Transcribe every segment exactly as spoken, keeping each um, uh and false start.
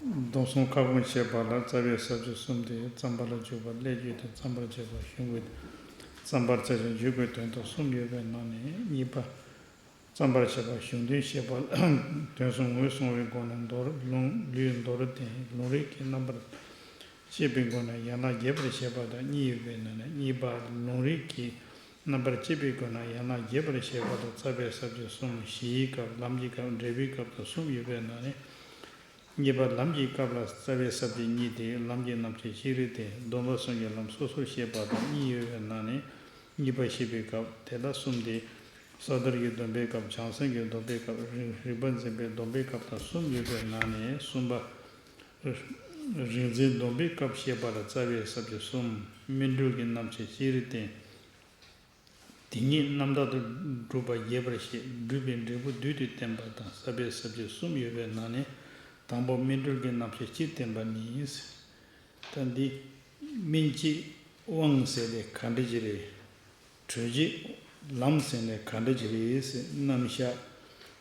སྡོམ་གསུམ་ཁ་སྐོང་བྱེད་པ་ལ་རྩ་བའི་ས་བཅད་གསུམ་སྟེ། བརྩམ་པ་ལ་འཇུག་པ། སླད་འཇུག་དང་། བརྩམ་པར་བྱ་བ་གཞུང་གི་བརྩམ་པར་བྱ་ཞིང་འཇུག་པའི་དོན་དང་གསུམ་ཡོད་པའི་ནང་ནས་གཉིས་པ། བརྩམ་པར་བྱ་བ་གཞུང་དོན་བཤད་པ་ལ། དོན་གསུམ་ངོས་བཟུང་བའི་སྒོ་ནས་མདོར་ལུང་ལུས་མདོར་བསྟན། ལུང་རིགས་ཀྱི་རྣམ་པར་བཅད་པའི་སྒོ་ནས་ཡན་ལག་རྒྱས་པར་བཤད་པ་དང་གཉིས་ཡོད་པའི་ནང་ནས་གཉིས་པ། ལུང་རིགས་ཀྱི་རྣམ་པར་བཅད་པའི་སྒོ་ནས་ཡན་ལག་རྒྱས་པར་བཤད་པ་ལ་རྩ་བའི་ས་བཅད་གསུམ། གཞིའི་སྐབས། ལམ་གྱི་སྐབས། འབྲས་བུའི་སྐབས་དང་གསུམ་ཡོད་པའི་ནང་ནས། གཉིས་པ། ལམ་གྱི་སྐབས་ལ་རྩ་བའི་ས་བཅད་གཉིས་ཏེ། ལམ་གྱི་རྣམ་གཞག་སྤྱིར་བསྟན། སྡོམ་པ་གསུམ་གྱི་ལམ་སོ་སོར་བཤད་པ་དང་གཉིས་ཡོད་པའི་ནང་ནས་གཉིས་པ། བཤད་པའི་སྐབས་དེ་དག་གསུམ་སྟེ། སོ་ཐར་གྱི་སྡོམ་པའི་སྐབས། བྱང་སེམས་ཀྱི་སྡོམ་པའི་སྐབས། རིགས་རིགས་པ་འཛིན་པའི་སྡོམ་པའི་སྐབས་དང་གསུམ་ཡོད་པའི་ནང་ནས་གསུམ་པ། རིག་འཛིན་སྡོམ་པའི་སྐབས་བཤད་པ་ལ་རྩ་བའི་ས་བཅད་གསུམ། སྨིན་གྲོལ་གྱི་རྣམ་གཞག་སྤྱིར་བསྟན། དེ་ཉིད་རྣམ་དག་ཏུ་སྒྲུབ་པ་རྒྱས་པར་བཤད། སྒྲུབ་པའི་འབྲས་བུ་བསྡུས་ཏེ་བསྟན་པ་དང་རྩ་བའི་ས་བཅད་གསུམ་ཡོད་པའི་ནང་ནས་དང་པོ་སྨིན་གྲོལ་གྱི་རྣམ་གཞག་སྤྱིར་བསྟན་པ་ནི། ད་འདི་སྨིན་བྱེད་དབང་ཟེར་ཏེ་ག་འདྲ་ཅིག་རེད། གྲོལ་བྱེད་ལམ་ཟེར་ནས་ག་འདྲ་ཅིག་རེད་ཟེར་རྣམ་གཞག་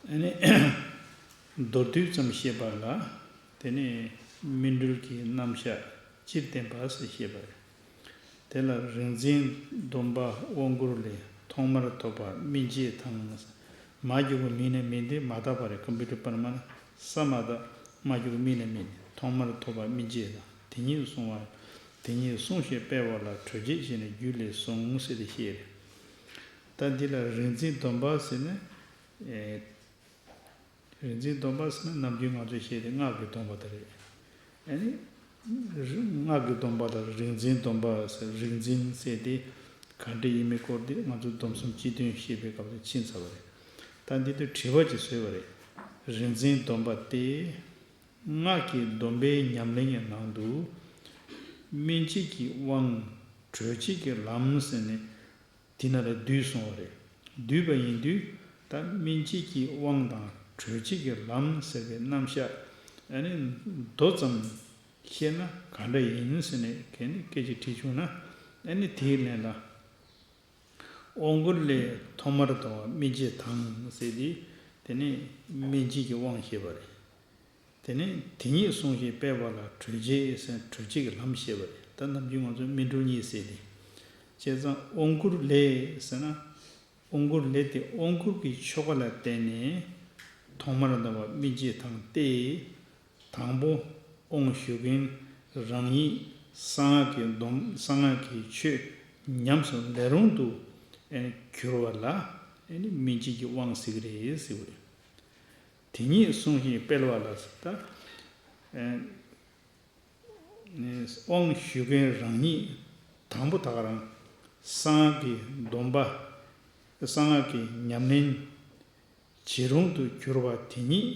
ཨ་ནི་མདོར་བསྡུས་ཙམ་བཤད་པ་ལ། དེ་ནས་སྨིན་གྲོལ་གྱི་རྣམ་གཞག་སྤྱིར་བསྟན་པ་ཟེར་བཤད་པ་རེད། དེ་ལ་རིག་འཛིན་སྡོམ་པ་དབང་བསྐུར་ལས། ཐོག་མར་ཐོབ་པ་སྨིན་བྱེད་དང་། མ་གྱུར་པ་མིན་ནས་མིན་ཏེ། མ་དག་པ་རེད། ཀམ་པུ་ཊར་པར་མ་ན་ས་མ་དག་མ་གྱུར་པ་མིན་ནས་མིན། ཐོག་མར་ཐོབ་པ་སྨིན་བྱེད་དང་། དེ་ཉིད་གསུང་བ། དེ་ཉིད་གསུངས་ཤིང་སྤེལ་བ་ལ་གྲོལ་བྱེད་ཅེས་ནི་རྒྱུད་ལས་གསུངས་ཟེར་ཏེ་བཤད་རེད། ད་འདི་ལ་རིག་འཛིན་སྡོམ་པ་ཟེར་ནས། ཨེ། རིག་འཛིན་སྡོམ་པ་ཟེར་ན་ནམ་རྒྱུན་ང་ཚོས་བཤད་དེ་སྔགས་ཀྱི་སྡོམ་པ་དེ་རེད། ཨ་ནི། སྔགས་ཀྱི་སྡོམ་པ་དང་རིག་འཛིན་སྡོམ་པ་ཟེར། རིག་འཛིན་ཟེར་དེ་ག་འདྲ་ཡིན་མིན་སྐོར་དེ་ང་ཚོ་སྡོམ་གསུམ་སྤྱི་དོན་བཤད་པའི་སྐབས་ལ་ཕྱིན་ཚར་བ་རེད། ད་འདི་དུ་དྲི་བ་ཅིག་བཟོས་པ་རེད། རིག་འཛིན་སྡོམ་པ་སྟེ། སྔགས་ཀྱི་སྡོམ་པའི་ཉམས་ལེན་གྱི་ནང་དུ། སྨིན་བྱེད་ཀྱི་དབང་། གྲོལ་བྱེད་ཀྱི་ལམ་ཟེར་ནས། དེ་ན་ལ་བསྡུས་སོང་བ་རེད། བསྡུས་པ་ཡིན་དུས། ད་སྨིན་བྱེད་ཀྱི་དབང་དང་གྲོལ་བྱེད་ཀྱི་ལམ་ཟེར་བའི་རྣམ་གཞག་ཨ་ནི་མདོ་ཙམ་བཤད་ན་ག་འདྲ་ཡིན་ཟེར་ནས་གལ་ནི་སྐད་ཆ་དྲིས་བྱུང་ན། ཨ་ནི་དེའི་ལན་ལ། དབང་བསྐུར་ལས། ཐོག་མར་ཐོབ་པ་སྨིན་བྱེད་དང་ཟེར་ཏེ། དེ་ནས་སྨིན་བྱེད་ཀྱི་དབང་བཤད་པ་རེད། དེ་ནས་དེ་ཉིད་གསུངས་ཤིང་སྤེལ་བ་ལ་གྲོལ་བྱེད་ཟེར། གྲོལ་བྱེད་ཀྱི་ལམ་བཤད་པ་རེད། ད་ནམ་རྒྱུན་ང་ཚོ་སྨིན་གྲོལ་གཉིས་ཟེར་ཏེ། བྱས་ཙང་དབང་བསྐུར་ལས་ཟེར་ན། དབང་བསྐུར་ལས་ཏེ་དབང་བསྐུར་གྱི་ཆོ་ག་ལ་བརྟེན་ནས་ཐོག་མར་ཐོབ་པ་སྨིན་བྱེད་དང་སྟེ། དང་པོ་དབང་ཞུ་མཁན་རང་ཉིད་གསང་སྔགས་ཀྱི་སྡོམ། གསང་སྔགས་ཀྱི་ཆོས་ཉམས་སུ་ལེན་རུང་དུ་གྱུར་བ་ལ་སྨིན་བྱེད་ཀྱི་དབང་ཟེར་གྱི་རེད་ཟེར་བ་རེད། དེ་ཉིད་གསུངས་ཤིང་སྤེལ་བ་ལ་ཟེར། ད་དབང་ཞུ་མཁན་རང་ཉིད་དང་པོ་ད་ག་རང་གསང་སྔགས་ཀྱི་སྡོམ་པ། གསང་སྔགས་ཀྱི་ཉམས་ལེན་བྱེད་རུང་དུ་གྱུར་པ་དེ་ཉིད་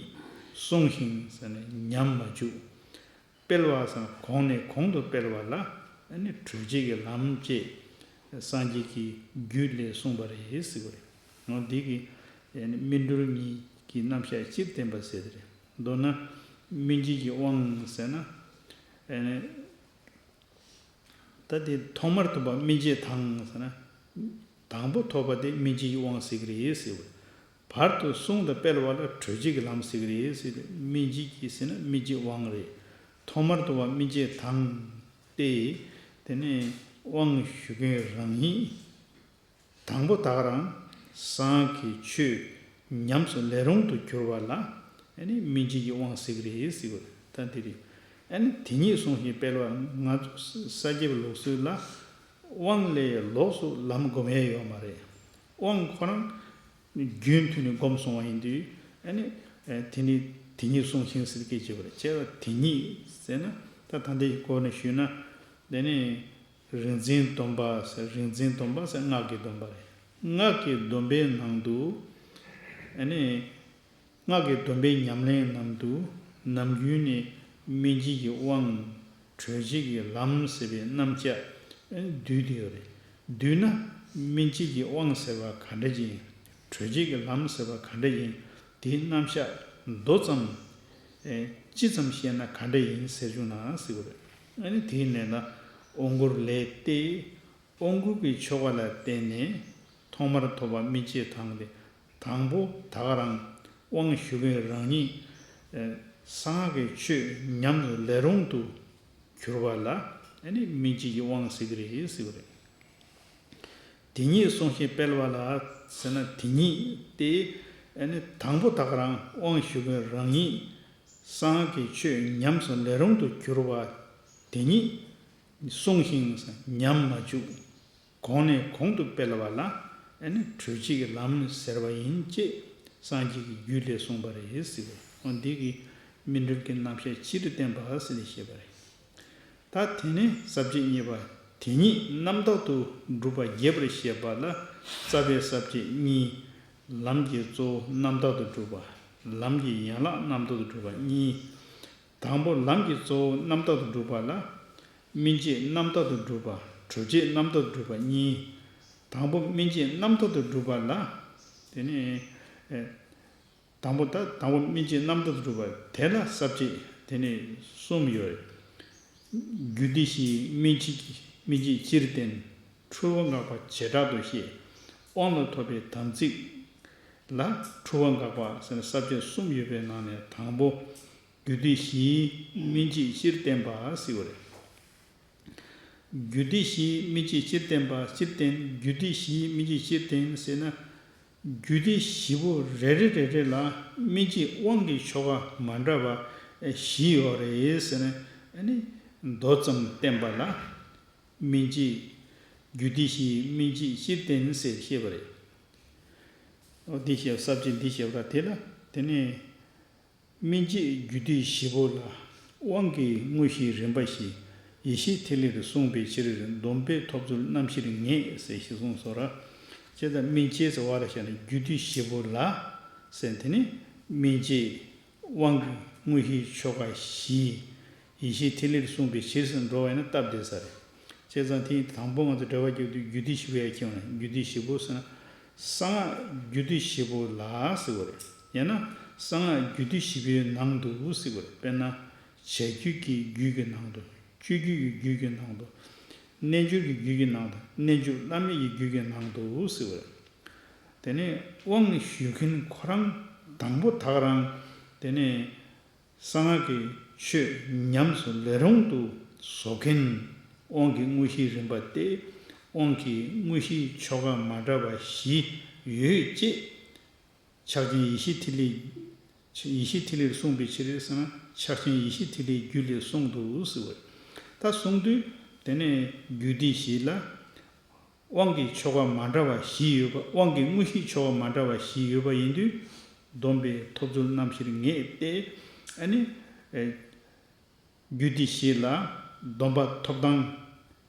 གསུངས་ཤིང་ཟེར་ནས་ཉམས་མ་བཅུག་སྤེལ་བ་ཟེར་ན་གོང་ནས་གོང་དུ་སྤེལ་བ་ལ་ཨ་ནི་གྲོལ་བྱེད་ཀྱི་ལམ་བཅས་སངས་རྒྱས་ཀྱི་རྒྱུད་ལས་གསུངས་པ་རེད་ཟེར་བ་རེད། འོ་འདི་གི་ཨ་ནི་སྨིན་གྲོལ་གཉིས་ཀྱི་རྣམ་གཞག་སྤྱིར་བསྟན་པ་ཟེར་དེ་རེད། མདོར་ན་སྨིན་བྱེད་ཀྱི་དབང་ཟེར་ན་ཨ་ནི། ད་དེ་ཐོག་མར་ཐོབ་པ་སྨིན་བྱེད་དང་ཟེར་ན། དང་པོ་ཐོབ་པ་དེ་སྨིན་བྱེད་ཀྱི་དབང་ཟེར་གྱི་རེད་ཟེར་བ། བར་དུ་གསུངས་དང་སྤེལ་བ་ལ་གྲོལ་བྱེད་ཀྱི་ལམ་ཟེར་གྱི་རེད་ཟེར་ཏེ། སྨིན་བྱེད་ཀྱི་ཟེར་ན་སྨིན་བྱེད་དབང་རེད། ཐོག་མར་ཐོབ་པ་སྨིན་བྱེད་དང་སྟེ། དེ་ནས་དབང་ཞུ་མཁན་རང་ཉིད། དང་པོ་ད་ག་རང་གསང་སྔགས་ཀྱི་ཆོས་ཉམས་སུ་ལེན་རུང་དུ་གྱུར་པ་ལ་ཨ་ནི་སྨིན་བྱེད་ཀྱི་དབང་ཟེར་གྱི་རེད་ཟེར་བ་ད་འདི་རེད། ཨ་ནི་དེ་ཉིད་གསུངས་ཤིང་སྤེལ་བ། ང་ཚོ་ས་སྐྱའི་ལུགས་སྲོལ་ལ་དབང་ལས་ལོགས་སུ་ལམ་སྒོམ་ཡས་ཡོད་མ་རེད། དབང་ཁོ་རང་རྒྱུན་མཐུད་ནས་སྒོམ་སོང་བ་ཡིན་དུས་ཨ་ནི་དེ་ནི་དེ་ཉིད་གསུངས་ཤིང་ཟེར་སྐད་བྱེད་པ་རེད། བྱས་པ་དེ་ཉིད་ཟེར་ན་ད་ད་ལྟའི་སྐོར་ནས་ཞུས་ན་དེ་ནི། རིག་འཛིན་སྡོམ་པ་ཟེར། རིག་འཛིན་སྡོམ་པ་ཟེར་སྔགས་ཀྱི་སྡོམ་པ་རེད། སྔགས་ཀྱི་སྡོམ་པའི་ནང་དུ། ཨ་ནི། སྔགས་ཀྱི་སྡོམ་པའི་ཉམས་ལེན་ནང་དུ། ནམ་རྒྱུན་ནས་སྨིན་བྱེད་ཀྱི་དབང་། གྲོལ་བྱེད་ཀྱི་ལམ་ཟེར་བའི་རྣམ་གཞག་བསྡུས་ཏེ་ཡོད་རེད། བསྡུས་ན་སྨིན་བྱེད་ཀྱི་དབང་ཟེར་བ་ག་འདྲ་ཅིག་ཡིན། གྲོལ་བྱེད་ཀྱི་ལམ་ཟེར་བ་ག་འདྲ་ཡིན། དེའི་རྣམ་གཞག་མདོ་ཙམ། ཨེ། ཅི་ཙམ་བཤད་ན་ག་འདྲ་ཡིན་ཟེར་བྱུང་ན་ཟེར་བ་རེད། ཨ་ནི་དེའི་ནང་ན་དབང་བསྐུར་ལས་ཏེ། དབང་བསྐུར་གྱི་ཆོ་ག་ལ་བརྟེན་ནས་ཐོག་མར་ཐོབ་པ་སྨིན་བྱེད་དང་སྟེ། དང་པོ་ད་ག་རང་དབང་ཞུ་མཁན་རང་ཉིད། ཨེ། གསང་སྔགས་ཀྱི་ཆོས་ཉམས་སུ་ལེན་རུང་དུ་གྱུར་པ་ལ་ཨ་ནི་སྨིན་བྱེད་ཀྱི་དབང་ཟེར་གྱི་རེད་ཟེར་བ་རེད། དེ་ཉིད་གསུངས་ཤིང་སྤེལ་བ་ལ་ཟེར་ན། དེ་ཉིད་དེ་ཨ་ནི་དང་པོ་ད་ག་རང་དབང་ཞུ་མཁན་རང་ཉིད་གསང་སྔགས་ཀྱི་ཆོས་ཉམས་སུ་ལེན་རུང་དུ་གྱུར་པ་དེ་ཉིད་གསུངས་ཤིང་ཉམས་མ་བཅུག་གོང་ནས་གོང་དུ་སྤེལ་བ་ལ་ཨ་ནི་གྲོལ་བྱེད་ཀྱི་ལམ་ཟེར་བ་ཡིན་ཅེས་སངས་རྒྱས་ཀྱི་རྒྱུད་ལས་གསུངས་པ་རེད་ཟེར་བ། འོ་འདི་གི་སྨིན་གྲོལ་གྱི་རྣམ་གཞག་སྤྱིར་བསྟན་པ་ཟེར་ནས་བཤད་པ་རེད། ད་དེ་ནས་ས་བཅད་གཉིས་པ། དེ་ཉིད་རྣམ་དག་ཏུ་སྒྲུབ་པ་རྒྱས་པར་བཤད་པ་ལ་རྩ་བའི་ས་བཅད་གཉིས། ལམ་གྱི་གཙོ་བོ་རྣམ་དག་ཏུ་སྒྲུབ་པ། ལམ་གྱི་ཡན་ལག་རྣམ་དག་ཏུ་སྒྲུབ་པ་གཉིས། དང་པོ་ལམ་གྱི་གཙོ་བོ་རྣམ་དག་ཏུ་སྒྲུབ་པ་ལ། སྨིན་བྱེད་རྣམ་དག་ཏུ་སྒྲུབ་པ། གྲོལ་བྱེད་རྣམ་དག་ཏུ་སྒྲུབ་པ་གཉིས། དང་པོ་སྨིན་བྱེད་རྣམ་དག་ཏུ་སྒྲུབ་པ་ལ། དེ་ནས། དང་པོ་ད་དང་པོ་སྨིན་བྱེད་རྣམ་དག་ཏུ་སྒྲུབ་པ་དེ་ལ་ས་བཅད་དེ་ནས་གསུམ་ཡོད། རྒྱུ་སྡེ་བཞིའི་སྨིན་བྱེད་ཀྱི་སྨིན་བྱེད་སྤྱིར་བསྟན། འཁྲུལ་པ་འགག་པ་བྱེ་བྲག་ཏུ་བཤད། དབང་ལ་ཐོབ་པའི་དམ་ཚིག་ལ་འཁྲུལ་པ་འགག་པ་ཟེར་ནས་ས་བཅད་གསུམ་ཡོད་པའི་ནང་ནས་དང་པོ་རྒྱུ་སྡེ་བཞིའི་སྨིན་བྱེད་སྤྱིར་བསྟན་པ་ཟེར་བ་རེད། རྒྱུ་སྡེ་བཞིའི་སྨིན་བྱེད་སྤྱིར་བསྟན་པ། སྤྱིར་བསྟན། རྒྱུ་སྡེ་བཞིའི་སྨིན་བྱེད་སྤྱིར་བསྟན་ཟེར་ན། རྒྱུ་སྡེ་བཞི་པོ་རེ་རེ་རེ་རེ་ལ་སྨིན་བྱེད་དབང་གི་ཆོ་ག་མ་འདྲ་བ་བཞི་ཡོད་རེད་ཟེར་ནས་ཨ་ནི་མདོ་ཙམ་བསྟན་པ་ལ་སྨིན་བྱེད། རྒྱུ་སྡེ་བཞིའི་སྨིན་བྱེད་སྤྱིར་བསྟན་ཟེར་བཤད་པ་རེད། འོ་འདི་བཤད། ས་བཅད་འདི་བཤད་པ་དེ་ལ་དེ་ནས། སྨིན་བྱེད་རྒྱུ་སྡེ་བཞི་པོ་ལ་དབང་གི་དངོས་གཞིའི་རིམ་པ་བཞི་ཡེ་ཤེས་ཐིག་ལེར་གསུངས་པའི་ཕྱིར། སྡོམ་པས་ཐོབ་ཚུལ་རྣམ་བཞིར་ངེས་ཟེར་ཞེས་གསུངས་སོ། ར་བྱེད་དང་སྨིན་བྱེད་ཟེར་བ་ལ་བཞག་ན་རྒྱུ་སྡེ་བཞི་པོ་ལ་ཟེར། དེ་ནི་སྨིན་བྱེད་དབང་གི་དངོས་གཞིའི་ཆོ་ག་བཞི། ཡེ་ཤེས་ཐིག་ལེར་གསུངས་པའི་ཕྱིར་ཟེར་འགྲོ་བ་ཡིན་ན་སྟབས་བདེ་ས་རེད། བྱས་ཙང་དེ་དང་པོ་ང་ཚོ་འགྲེལ་པ་རྒྱབ་དུས་རྒྱུ་སྡེ་བཞི་པོ་ཡར་འཁྱེར་བ་ན། རྒྱུ་སྡེ་བཞི་པོ་ཟེར་ན། གསང་སྔགས་རྒྱུ་སྡེ་བཞི་པོ་ལ་ཟེར་བ་རེད། ཡང་ན་གསང་སྔགས་རྒྱུ་སྡེ་བཞི་པོའི་ནང་དུ་ཟེར་བ་རེད། དཔེར་ན་བྱ་རྒྱུད་ཀྱི་རྒྱུད་ཀྱི་ནང་དུ། སྤྱོད་རྒྱུད་ཀྱི་རྒྱུད་ཀྱི་ནང་དུ། རྣལ་འབྱོར་གྱི་རྒྱུད་ཀྱི་ནང་དུ། རྣལ་འབྱོར་བླ་མེད་ཀྱི་རྒྱུད་ཀྱི་ནང་དུ་ཟེར་བ་རེད། དེ་ནས་དབང་ཞུ་མཁན་ཁོ་རང་དང་པོ་ད་ག་རང་དེ་ནས། གསང་སྔགས་ཀྱི་ཆོས་ཉམས་སུ་ལེན་རུང་དུ་བཟོ་མཁན་དབང་གི་དངོས་གཞིའི་རིམ་པ་སྟེ། དབང་གི་དངོས་གཞིའི་ཆོ་ག་མ་འདྲ་བ་བཞི་ཡོད་ཅེས་ཕྱག་ཆེན་ཡེ་ཤེས་ཐིག་ལེ། ཡེ་ཤེས་ཐིག་ལེར་གསུངས་པའི་ཕྱིར་ཟེར་ན། ཕྱག་ཆེན་ཡེ་ཤེས་ཐིག་ལེའི་རྒྱུད་ལས་གསུངས་འདུག་ཟེར་བ་རེད། ད་གསུངས་དུས་དེ་ནས་རྒྱུ་སྡེ་བཞི་ལ། དབང་གི་ཆོ་ག་མ་འདྲ་བ་བཞི་ཡོད་པ། དབང་གི་དངོས་གཞིའི་ཆོ་ག་མ་འདྲ་བ་བཞི་ཡོད་པ་ཡིན་དུས། སྡོམ་པས་ཐོབ་ཚུལ་རྣམ་བཞིར་ངེས་ཏེ། ཨ་ནི། ཨེ། རྒྱུ་སྡེ་བཞི་ལ་སྡོམ་པ་ཐོབ་ཐང་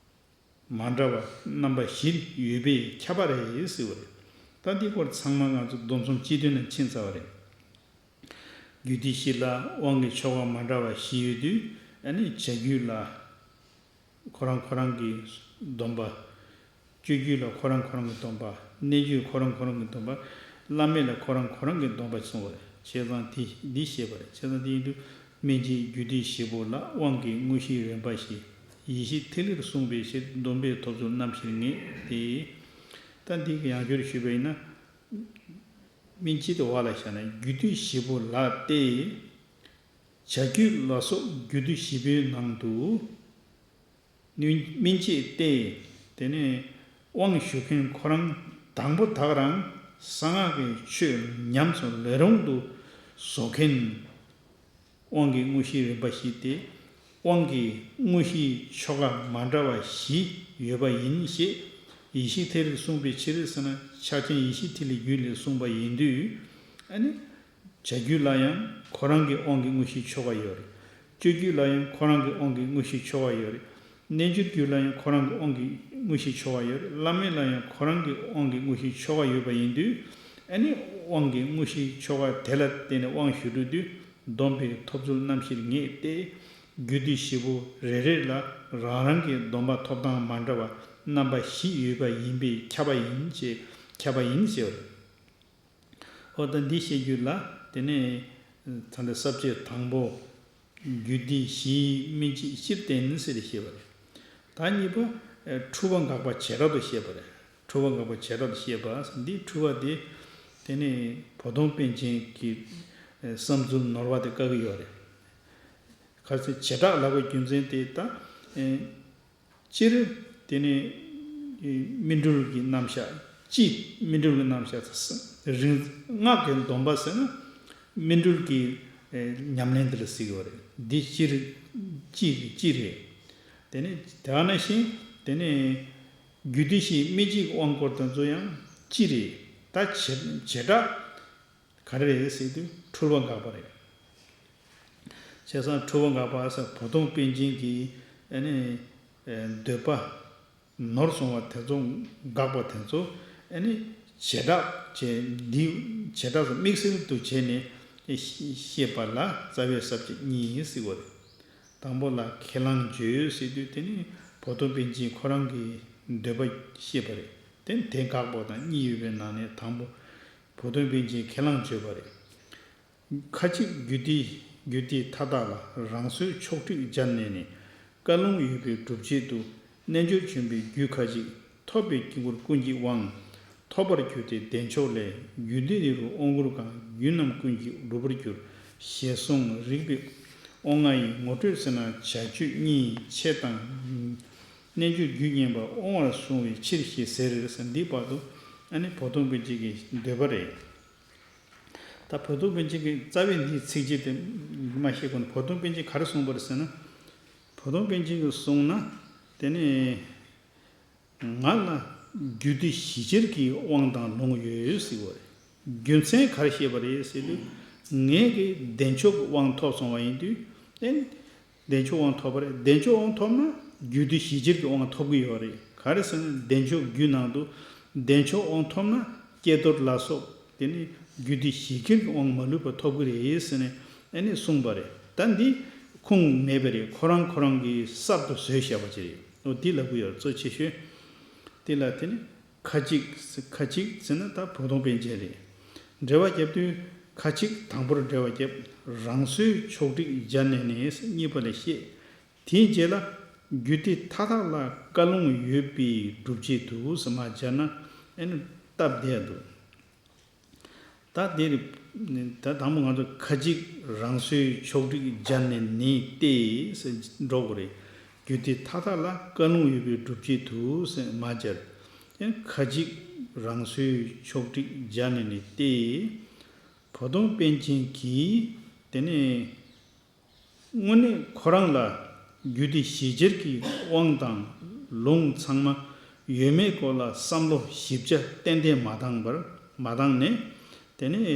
མ་འདྲ་བ་རྣམ་པ་བཞི་ཡོད་པས་ཁྱབ་པ་རེད་ཟེར་བ་རེད། ད་འདི་སྐོར་ཚང་མ་ང་ཚོ་སྡོམ་གསུམ་སྤྱི་དོན་ནང་ཕྱིན་ཚར་བ་རེད། རྒྱུ་སྡེ་བཞི་ལ་དབང་གི་ཆོ་ག་མ་འདྲ་བ་བཞི་ཡོད་དུས། ཨ་ནི་བྱ་རྒྱུད་ལ། ཁོ་རང་ཁོ་རང་གི་སྡོམ་པ། སྤྱོད་རྒྱུད་ལ་ཁོ་རང་ཁོ་རང་གི་སྡོམ་པ། རྣལ་འབྱོར་ཁོ་རང་ཁོ་རང་གི་སྡོམ་པ། བླ་མེད་ལ་ཁོ་རང་ཁོ་རང་གི་སྡོམ་པ་གསུངས་པ་རེད། བྱས་ཙང་དེ་འདི་བཤད་པ་རེད། བྱས་ཙང་དེ་ཡིན་དུས་སྨིན་བྱེད་རྒྱུ་སྡེ་བཞི་པོ་ལ་དབང་གི་དངོས་གཞིའི་རིམ་པ་བཞི་ཡེ་ཤེས་ཐིག་ལེར་གསུངས་པའི་ཕྱིར། སྡོམ་པས་ཐོབ་ཚུལ་རྣམ་བཞིར་ངེས་ཏེ། ད་འདི་གི་ཡང་བསྐྱར་ཞུས་པ་ཡིན་ན། སྨིན་བྱེད་དེ་བ་ལ་བཞག་ན་རྒྱུ་སྡེ་བཞི་པོ་ལ་སྟེ། བྱ་རྒྱུད་ལ་སོགས་རྒྱུ་སྡེ་བཞི་པོའི་ནང་དུ། སྨིན་བྱེད་སྟེ། དེ་ནས་དབང་ཞུ་མཁན་ཁོ་རང་དང་པོ་ད་ག་རང་གསང་སྔགས་ཀྱི་ཆོས་ཉམས་སུ་ལེན་རུང་དུ་བཟོ་མཁན། དབང་གི་དངོས་གཞིའི་རིམ་པ་བཞི་སྟེ། དབང་གི་དངོས་གཞིའི་ཆོ་ག་མ་འདྲ་བ་བཞི་ཡོད་པ་ཡིན་ཞེས་ཡེ་ཤེས་ཐིག་ལེར་གསུངས་པའི་ཕྱིར་ཟེར་ན། ཕྱག་ཆེན་ཡེ་ཤེས་ཐིག་ལེའི་རྒྱུད་ལས་གསུངས་པ་ཡིན་དུས། ཨ་ནི། བྱ་རྒྱུད་ལ་ཡང་ཁོ་རང་གི་དབང་གི་དངོས་གཞིའི་ཆོ་ག་ཡོད་རེད། སྤྱོད་རྒྱུད་ལ་ཡང་ཁོ་རང་གི་དབང་གི་དངོས་གཞིའི་ཆོ་ག་ཡོད་རེད། རྣལ་འབྱོར་རྒྱུད་ལ་ཡང་ཁོ་རང་གི་དབང་གི་དངོས་གཞིའི་ཆོ་ག་ཡོད་རེད། བླ་མེད་ལ་ཡང་ཁོ་རང་གི་དབང་གི་དངོས་གཞིའི་ཆོ་ག་ཡོད་པ་ཡིན་དུས། ཨ་ནི་དབང་གི་དངོས་གཞིའི་ཆོ་ག་དེ་ལ་བརྟེན་ནས་དབང་ཞུ་འགྲོ་དུས། སྡོམ་པས་ཐོབ་ཚུལ་རྣམ་བཞིར་ངེས་ཏེ། རྒྱུ་སྡེ་བཞི་པོ་རེ་རེ་ལ་རང་རང་གི་སྡོམ་པ་ཐོབ་ཐང་མ་འདྲ་བ་རྣམ་པ་བཞི་ཡོད་པ་ཡིན་པས་ཁྱབ་པ་ཡིན་ཞེས། ཁྱབ་པ་ཡིན་ཟེར་བ་རེད། འོ་ད་འདི་བཤད་རྒྱུ་ལ་དེ་ནས་ད་ལྟ་ས་བཅད་དང་པོ། རྒྱུ་སྡེ་བཞིའི་སྨིན་བྱེད་སྤྱིར་བསྟན་ཟེར་ཏེ་བཤད་པ་རེད། ད་གཉིས་པ། འཁྲུལ་པ་འགག་པ་བྱེ་བྲག་ཏུ་བཤད་པ་རེད། འཁྲུལ་པ་འགག་པ་བྱེ་བྲག་ཏུ་བཤད་པ་འདི། འཁྲུལ་པ་དེ་དེ་ནས་བོ་དོང་པཎ་ཆེན་གྱི་བསམ་ཚུལ་ནོར་བ་དེ་བཀག་གི་ཡོད་རེད། ག་ཚོད་བྱེ་བྲག་ལབ་པའི་རྒྱུ་མཚན་དེ་ད། སྤྱིར་དེ་ནི་སྨིན་གྲོལ་གྱི་རྣམ་གཞག་སྤྱི་སྨིན་གྲོལ་གྱི་རྣམ་གཞག་རིག་སྔགས་ཀྱི་སྡོམ་པ་ཟེར་ན་སྨིན་གྲོལ་གྱི་ཉམས་ལེན་དེ་ལ་ཟེར་གྱི་ཡོད་རེད། འདི་སྤྱིར་སྤྱི་གི་སྤྱི་རེད། དེ་ནི་དེ་ནང་བཞིན་དེ་ནི་རྒྱུད་སྡེ་བཞིའི་སྨིན་བྱེད་ཀྱི་དབང་བསྐུར་དེ་ཚོ་ཡང་སྤྱི་རེད། ད་བྱེ་བྱེ་བྲག་ག་རེ་རེད་ཟེར་དུས་འཁྲུལ་པ་འགག་པ་རེད། བྱས་ཙང་འཁྲུལ་པ་འགག་པ་ཟེར་བོ་དོང་པཎ་ཆེན་གྱི་ཨ་ནི་འདོད་པ་ནོར་སོང་བ་དེ་ཚོ་འགག་པ་དེ་ཚོ་ཨ་ནི་བྱེ་བྲག་བྱས་འདི་བྱེ་བྲག་ཏུ་དམིགས་བསལ་དུ་བྱས་ནས་ཤེས་པ་ལ་རྩ་བའི་ས་བཅད་གཉིས་ཟེར་བ་རེད། དང་པོ་ལ་ཁས་བླངས་བརྗོད་ཟེར་དུས་དེ་ནི་བོ་དོང་པཎ་ཆེན་ཁོ་རང་གི་འདོད་པ་བཤད་པ་རེད། དེ་དེ་འགག་པ་དང་གཉིས་ཡོད་པའི་ནང་ནས་དང་པོ་བོ་དོང་པཎ་ཆེན་ཁས་བླངས་བརྗོད་པ་རེད། ཁ་ཅིག་རྒྱུད་སྡེ་རྒྱུད་སྡེ་མཐའ་དག་ལ་རང་སོའི་ཕྱོགས་སྒྲིག་སྦྱར་ནས་ནི་བཀའ་ལུང་ཡོད་པའི་སྒྲུབ་བྱེད་དུ་རྣལ་འབྱོར་ཆེན་པོའི་རྒྱུད་ཁ་ཅིག་ཐོབ་པའི་དཀྱིལ་འཁོར་ཀུན་གྱི་དབང་ཐོབ་པར་གྱུར་ཏེ་བདེ་མཆོག་ལས་རྒྱུད་སྡེ་འདི་རུ་དབང་བསྐུར་གང་རྒྱུད་རྣམས་ཀུན་གྱིས་འགྲུབ་པར་འགྱུར། ཞེས་གསུངས། རིགས་པའི་དབང་ལྔ་ཡི་ངོ་སྤྲོད་ཟེར་ན་བྱ་སྤྱོད་གཉིས་ཆེད་དང་། རྣལ་འབྱོར་རྒྱུད་བསྙེན་པ་དབང་བར་བཟུང་བའི་ཕྱིར་ཞེས་ཟེར་ཟེར་འདི་བར་དུ་ཨ་ནི་བོ་དོང་པཎ་ཆེན་གྱི་འདོད་པ་རེད། ད་བོ་དོང་པཎ་ཆེན་གྱི་རྩ་བའི་འདིའི་ཚིགས་བཅད་དེ་མ་ཤེས་གོང་ནས་བོ་དོང་པཎ་ཆེན་ག་རེ་གསུངས་པ་རེད་ཟེར་ན། བོ་དོང་པཎ་ཆེན་གྱིས་གསུངས་ན་དེ་ནི། ང་ལ་རྒྱུད་སྡེ་བཞི་ཅན་གྱི་དབང་དང་ལུང་ཡོད་ཟེར་བ་རེད། རྒྱུ་མཚན་ག་རེ་བཤད་པ་རེད་ཟེར་དུས། ངས་ཀྱི་བདེ་མཆོག་གི་དབང་ཐོབ་སོང་བ་ཡིན་དུས། ཨེ། བདེ་མཆོག་དབང་ཐོབ་པ་རེད། བདེ་མཆོག་དབང་ཐོབ་ན་རྒྱུད་སྡེ་བཞི་ཅན་གྱི་དབང་ཐོབ་ཀྱི་ཡོད་རེད། ག་རེ་ཟེར་ན་བདེ་མཆོག་རྒྱུད་ནང་དུ་བདེ་མཆོག་དབང་ཐོབ་ན་ཀྱེ་རྡོར་ལ་སོགས་དེ་ནི་རྒྱུད་སྡེ་བཞི་ཅན་གྱི་དབང་མ་ལུས་པ་ཐོབ་ཀྱི་རེད་ཟེར་ནས་ཨེ་ནི་གསུངས་པ་རེད། ད་འདི་ཁུངས་མེད་པ་རེད། ཁོ་རང་ཁོ་རང་གིས་གསར་དུ་བཟོས་བཞག་པ་ཅིག་རེད། འོ་འདི་ལབ་ཀྱི་ཡོད་རེད། གཙོ་ཆེ་ཤོས་དེ་ལ་དེ་ནི་ཁ་ཅིག་ཁ་ཅིག་ཟེར་ན་ད་བོ་དོང་པཎ་ཆེན་རེད། འགྲེལ་བ་རྒྱབ་དུས་ཁ་ཅིག་དང་པོར་འགྲེལ་བ་རྒྱབ། རང་སོའི་ཕྱོགས་སྒྲིག་སྦྱར་ནས་ནི་གཉིས་པ་ལ་བཤད། དེའི་རྗེས་ལ་རྒྱུད་སྡེ་མཐའ་དག་ལ་བཀའ་ལུང་ཡོད་པའི་སྒྲུབ་བྱེད་དུ་ཟེར་མ་སྦྱར་ན་ཨེ་ནི་སྟབས་བདེ་འདུག་ད་འདིར་ད་དང་པོ་ང་ཚོ་ཁ་ཅིག་རང་སོའི་ཕྱོགས་སྒྲིག་སྦྱར་ནས་ནི་སྟེ་ཟེར་འགྲོ་དགོས་རེད། རྒྱུད་སྡེ་མཐའ་དག་ལ་བཀའ་ལུང་ཡོད་པའི་སྒྲུབ་བྱེད་དུ་ཟེར་མ་སྦྱར། ཡང་ཁ་ཅིག་རང་སོའི་ཕྱོགས་སྒྲིག་སྦྱར་ནས་ནི་སྟེ། བོ་དོང་པཎ་ཆེན་གྱིས་དེ་ནས། དངོས་གནས་ཁོ་རང་ལ་རྒྱུད་སྡེ་བཞི་ཅན་གྱི་དབང་དང་ལུང་ཚང་མ་ཡོད་མེད་སྐོར་ལ་བསམ་བློ་ཞིབ་ཆ་ཏན་ཏན་མ་བཏང་བར་མ་བཏང་ནས། དེ་ནས་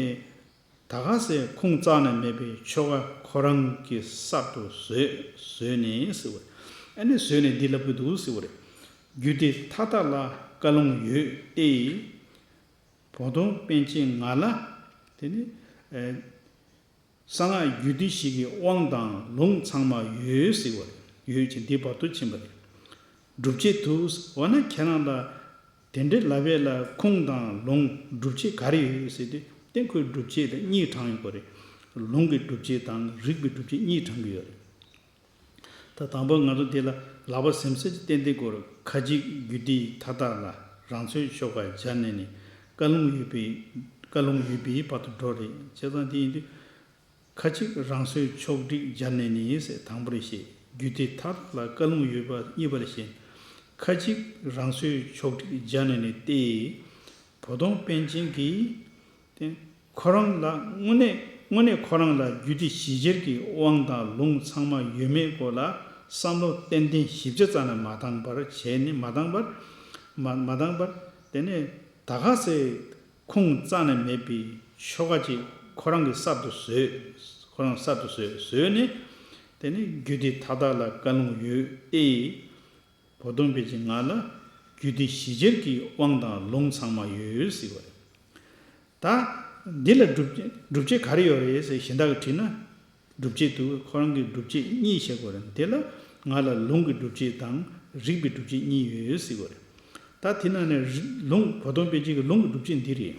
ད་ག་སེ་ཁུངས་རྩ་ནས་མེད་པའི་ཆོ་ག་ཁོ་རང་གིས་གསར་དུ་བཟོས་བཟོས་ནས་ཟེར་བ་རེད། ཨ་ནི་བཟོས་ནས་འདི་ལབ་ཀྱི་འདུག་ཟེར་བ་རེད། རྒྱུད་སྡེ་མཐའ་དག་ལ་བཀའ་ལུང་ཡོད་དེ། བོ་དོང་པཎ་ཆེན་ང་ལ་དེ་ནི། གསང་སྔགས་རྒྱུད་སྡེ་བཞི་གི་དབང་དང་ལུང་ཚང་མ་ཡོད་ཟེར་བ་རེད། ཡོད་ཅེས་འདི་བར་དུ་ཕྱིན་པ་རེད། སྒྲུབ་བྱེད་དུ་འོ་ན་ཁྱེད་རང་ལ་དེ་འདྲའི་ལབ་པའི་ལ་ཁུངས་དང་ལུང་སྒྲུབ་བྱེད་ག་རེ་ཡོད་ཟེར་དུས་དེ་ཁོའི་སྒྲུབ་བྱེད་དེ་གཉིས་དྲངས་ཡོད་པ་རེད། ལུང་གི་སྒྲུབ་བྱེད་དང་རིགས་པའི་སྒྲུབ་བྱེད་གཉིས་དྲངས་ཀྱི་ཡོད་རེད། ད་དང་པོ་ང་ཚོ་འདི་ལ་ལག་པ་ཟིམ་ཟིམ་གྱིས་བསྟན་ཏེ་དགོས་རེད། ཁ་ཅིག་རྒྱུད་སྡེ་མཐའ་དག་ལ་རང་སོའི་ཆོ་ག་སྦྱར་ནས་ནི་བཀའ་ལུང་ཡོད་པའི་བཀའ་ལུང་ཡོད་པའི་བར་དུ་འགྲོ་རེད། བྱས་ཙང་དེ་ཡིན་དུས། ཁ་ཅིག་རང་སོའི་ཕྱོགས་སྒྲིག་སྦྱར་ནས་ནི་ཟེར་དང་པོར་བཤད། རྒྱུད་སྡེ་མཐའ་དག་ལ་བཀའ་ལུང་ཡོད་པ་གཉིས་པར་བཤད། ཁ་ཅིག་རང་སོའི་ཕྱོགས་སྒྲིག་སྦྱར་ནས་ནི་སྟེ། བོ་དོང་པཎ་ཆེན་གྱིས་ཏེ། ཁོ་རང་ལ་དངོས་གནས་དངོས་གནས་ཁོ་རང་ལ་རྒྱུད་སྡེ་བཞི་ཅན་གྱི་དབང་དང་ལུང་ཚང་མ་ཡོད་མེད་སྐོར་ལ་བསམ་བློ་ཏན་ཏན་ཞིབ་ཆ་རྩ་ནས་མ་བཏང་བར་བྱས་ནས་མ་བཏང་བར་མ་མ་བཏང་བར་དེ་ནས་ད་ག་སེ་ཁུངས་རྩ་ནས་མེད་པའི་ཆོ་ག་ཅིག་ཁོ་རང་གིས་གསར་དུ་བཟོས། ཁོ་རང་གསར་དུ་བཟོས་བཟོས་ནས་དེ་ནས་རྒྱུད་སྡེ་མཐའ་དག་ལ་བཀའ་ལུང་ཡོད་དེ། བོ་དོང་པཎ་ཆེན་ང་ལ་རྒྱུད་སྡེ་བཞི་ཅན་གྱི་དབང་དང་ལུང་ཚང་མ་ཡོད་ཟེར་བ་རེད། ད་འདི་ལ་སྒྲུབ་སྒྲུབ་བྱེད་ག་རེ་ཡོད་རེད་ཟེར་གཞན་དག་གིས་དྲིས་ན། སྒྲུབ་བྱེད་དུ་ཁོ་རང་གི་སྒྲུབ་བྱེད་གཉིས་བཤད་དགོས་རེད། འདི་ལ་ང་ལ་ལུང་གི་སྒྲུབ་བྱེད་དང་རིགས་པའི་སྒྲུབ་བྱེད་གཉིས་ཡོད་ཟེར་བ་རེད། ད་དེ་ནང་ནས་རི་ལུང་བོ་དོང་པཎ་ཆེན་གྱི་ལུང་གི་སྒྲུབ་བྱེད་འདི་རེད།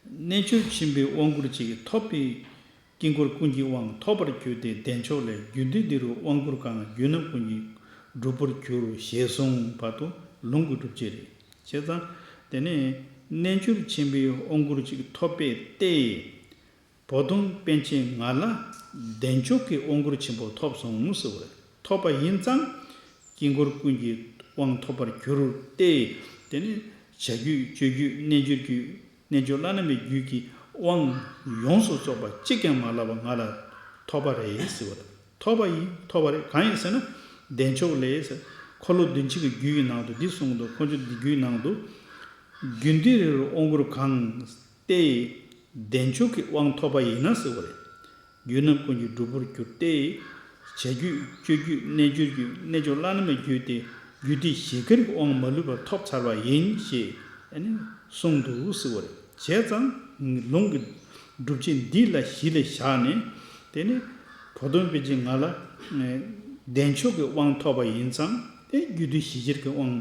རྣལ་འབྱོར་ཆེན་པོའི་དབང་བསྐུར་ཅིག་ཐོབ་པའི་དཀྱིལ་འཁོར་ཀུན་གྱི་དབང་ཐོབ་པར་གྱུར་ཏེ་བདེ་མཆོག་ལས་རྒྱུད་སྡེ་འདི་རུ་དབང་བསྐུར་གང་རྒྱུད་རྣམས་ཀུན་གྱིས་འགྲུབ་པར་འགྱུར་ཞེས་གསུངས་པ་དུ་ལུང་གི་སྒྲུབ་བྱེད་རེད། བྱས་ཙང་དེ་ནས་རྣལ་འབྱོར་ཆེན་པོའི་དབང་བསྐུར་ཅིག་ཐོབ་པས་ཏེ། བོ་དོང་པཎ་ཆེན་ང་ལ་ བདེ་མཆོག་གི་དབང་བསྐུར་ཆེན་པོ་ཐོབ་སོང་ཟེར་བ་རེད། ཐོབ་པ་ཡིན་ཙང་དཀྱིལ་འཁོར་ཀུན་གྱི་དབང་ཐོབ་པར་གྱུར་ཏེ། དེ་ནི་བྱ་རྒྱུད་སྤྱོད་རྒྱུད་རྣལ་འབྱོར་རྒྱུད། རྣལ་འབྱོར་བླ་ན་མེད་རྒྱུད་ཀྱི་དབང་ཡོངས་སུ་རྫོགས་པ་གཅིག་ཀྱང་མ་བརླག་པ་ང་ལ་ཐོབ་པ་རེད་ཟེར་བ་རེད། ཐོབ་པ་ཡིན། ཐོབ་པ་རེད། གང་ཡིན་ཟེར་ན། བདེ་མཆོག་ལས་ཟེར། འཁོར་ལོ་བདུན་ཅུ་གི་རྒྱུད་ཀྱི་ནང་དུ་འདི་གསུངས་འདུག་འཁོར་ལོ་བདུན་ཅུ་གི་རྒྱུད་ནང་དུ། རྒྱུད་འདི་རེ་རུ་དབང་བསྐུར་གང་སྟེ། བདེ་མཆོག་གི་དབང་ཐོབ་པ་ཡིན་ན་ཟེར་བ་རེད། རྒྱུད་རྣམས་ཀུན་གྱི་སྒྲུབ་པར་གྱུར་ཏེ། བྱ་རྒྱུད་སྤྱོད་རྒྱུད་རྣལ་འབྱོར་རྒྱུད་རྣལ་འབྱོར་བླ་ན་མེད་རྒྱུད་དེ། རྒྱུད་སྡེ་བཞི་ཀར་གྱི་དབང་མ་ལུས་པར་ཐོབ་ཚར་བ་ཡིན་ཞེས་ཨ་ནི་གསུངས་འདུག་ཟེར་བ་རེད། བྱས་ཙང་ལུང་གི་སྒྲུབ་བྱེད་འདི་ལ་གཞི་ལ་བཞག་ནས། དེ་ནི་བོ་དོན་པཎ་ཆེན་ང་ལ་བདེ་མཆོག་གི་དབང་ཐོབ་པ་ཡིན་ཙང་དེ་རྒྱུད་སྡེ་བཞི་ཀར་གྱི་དབང་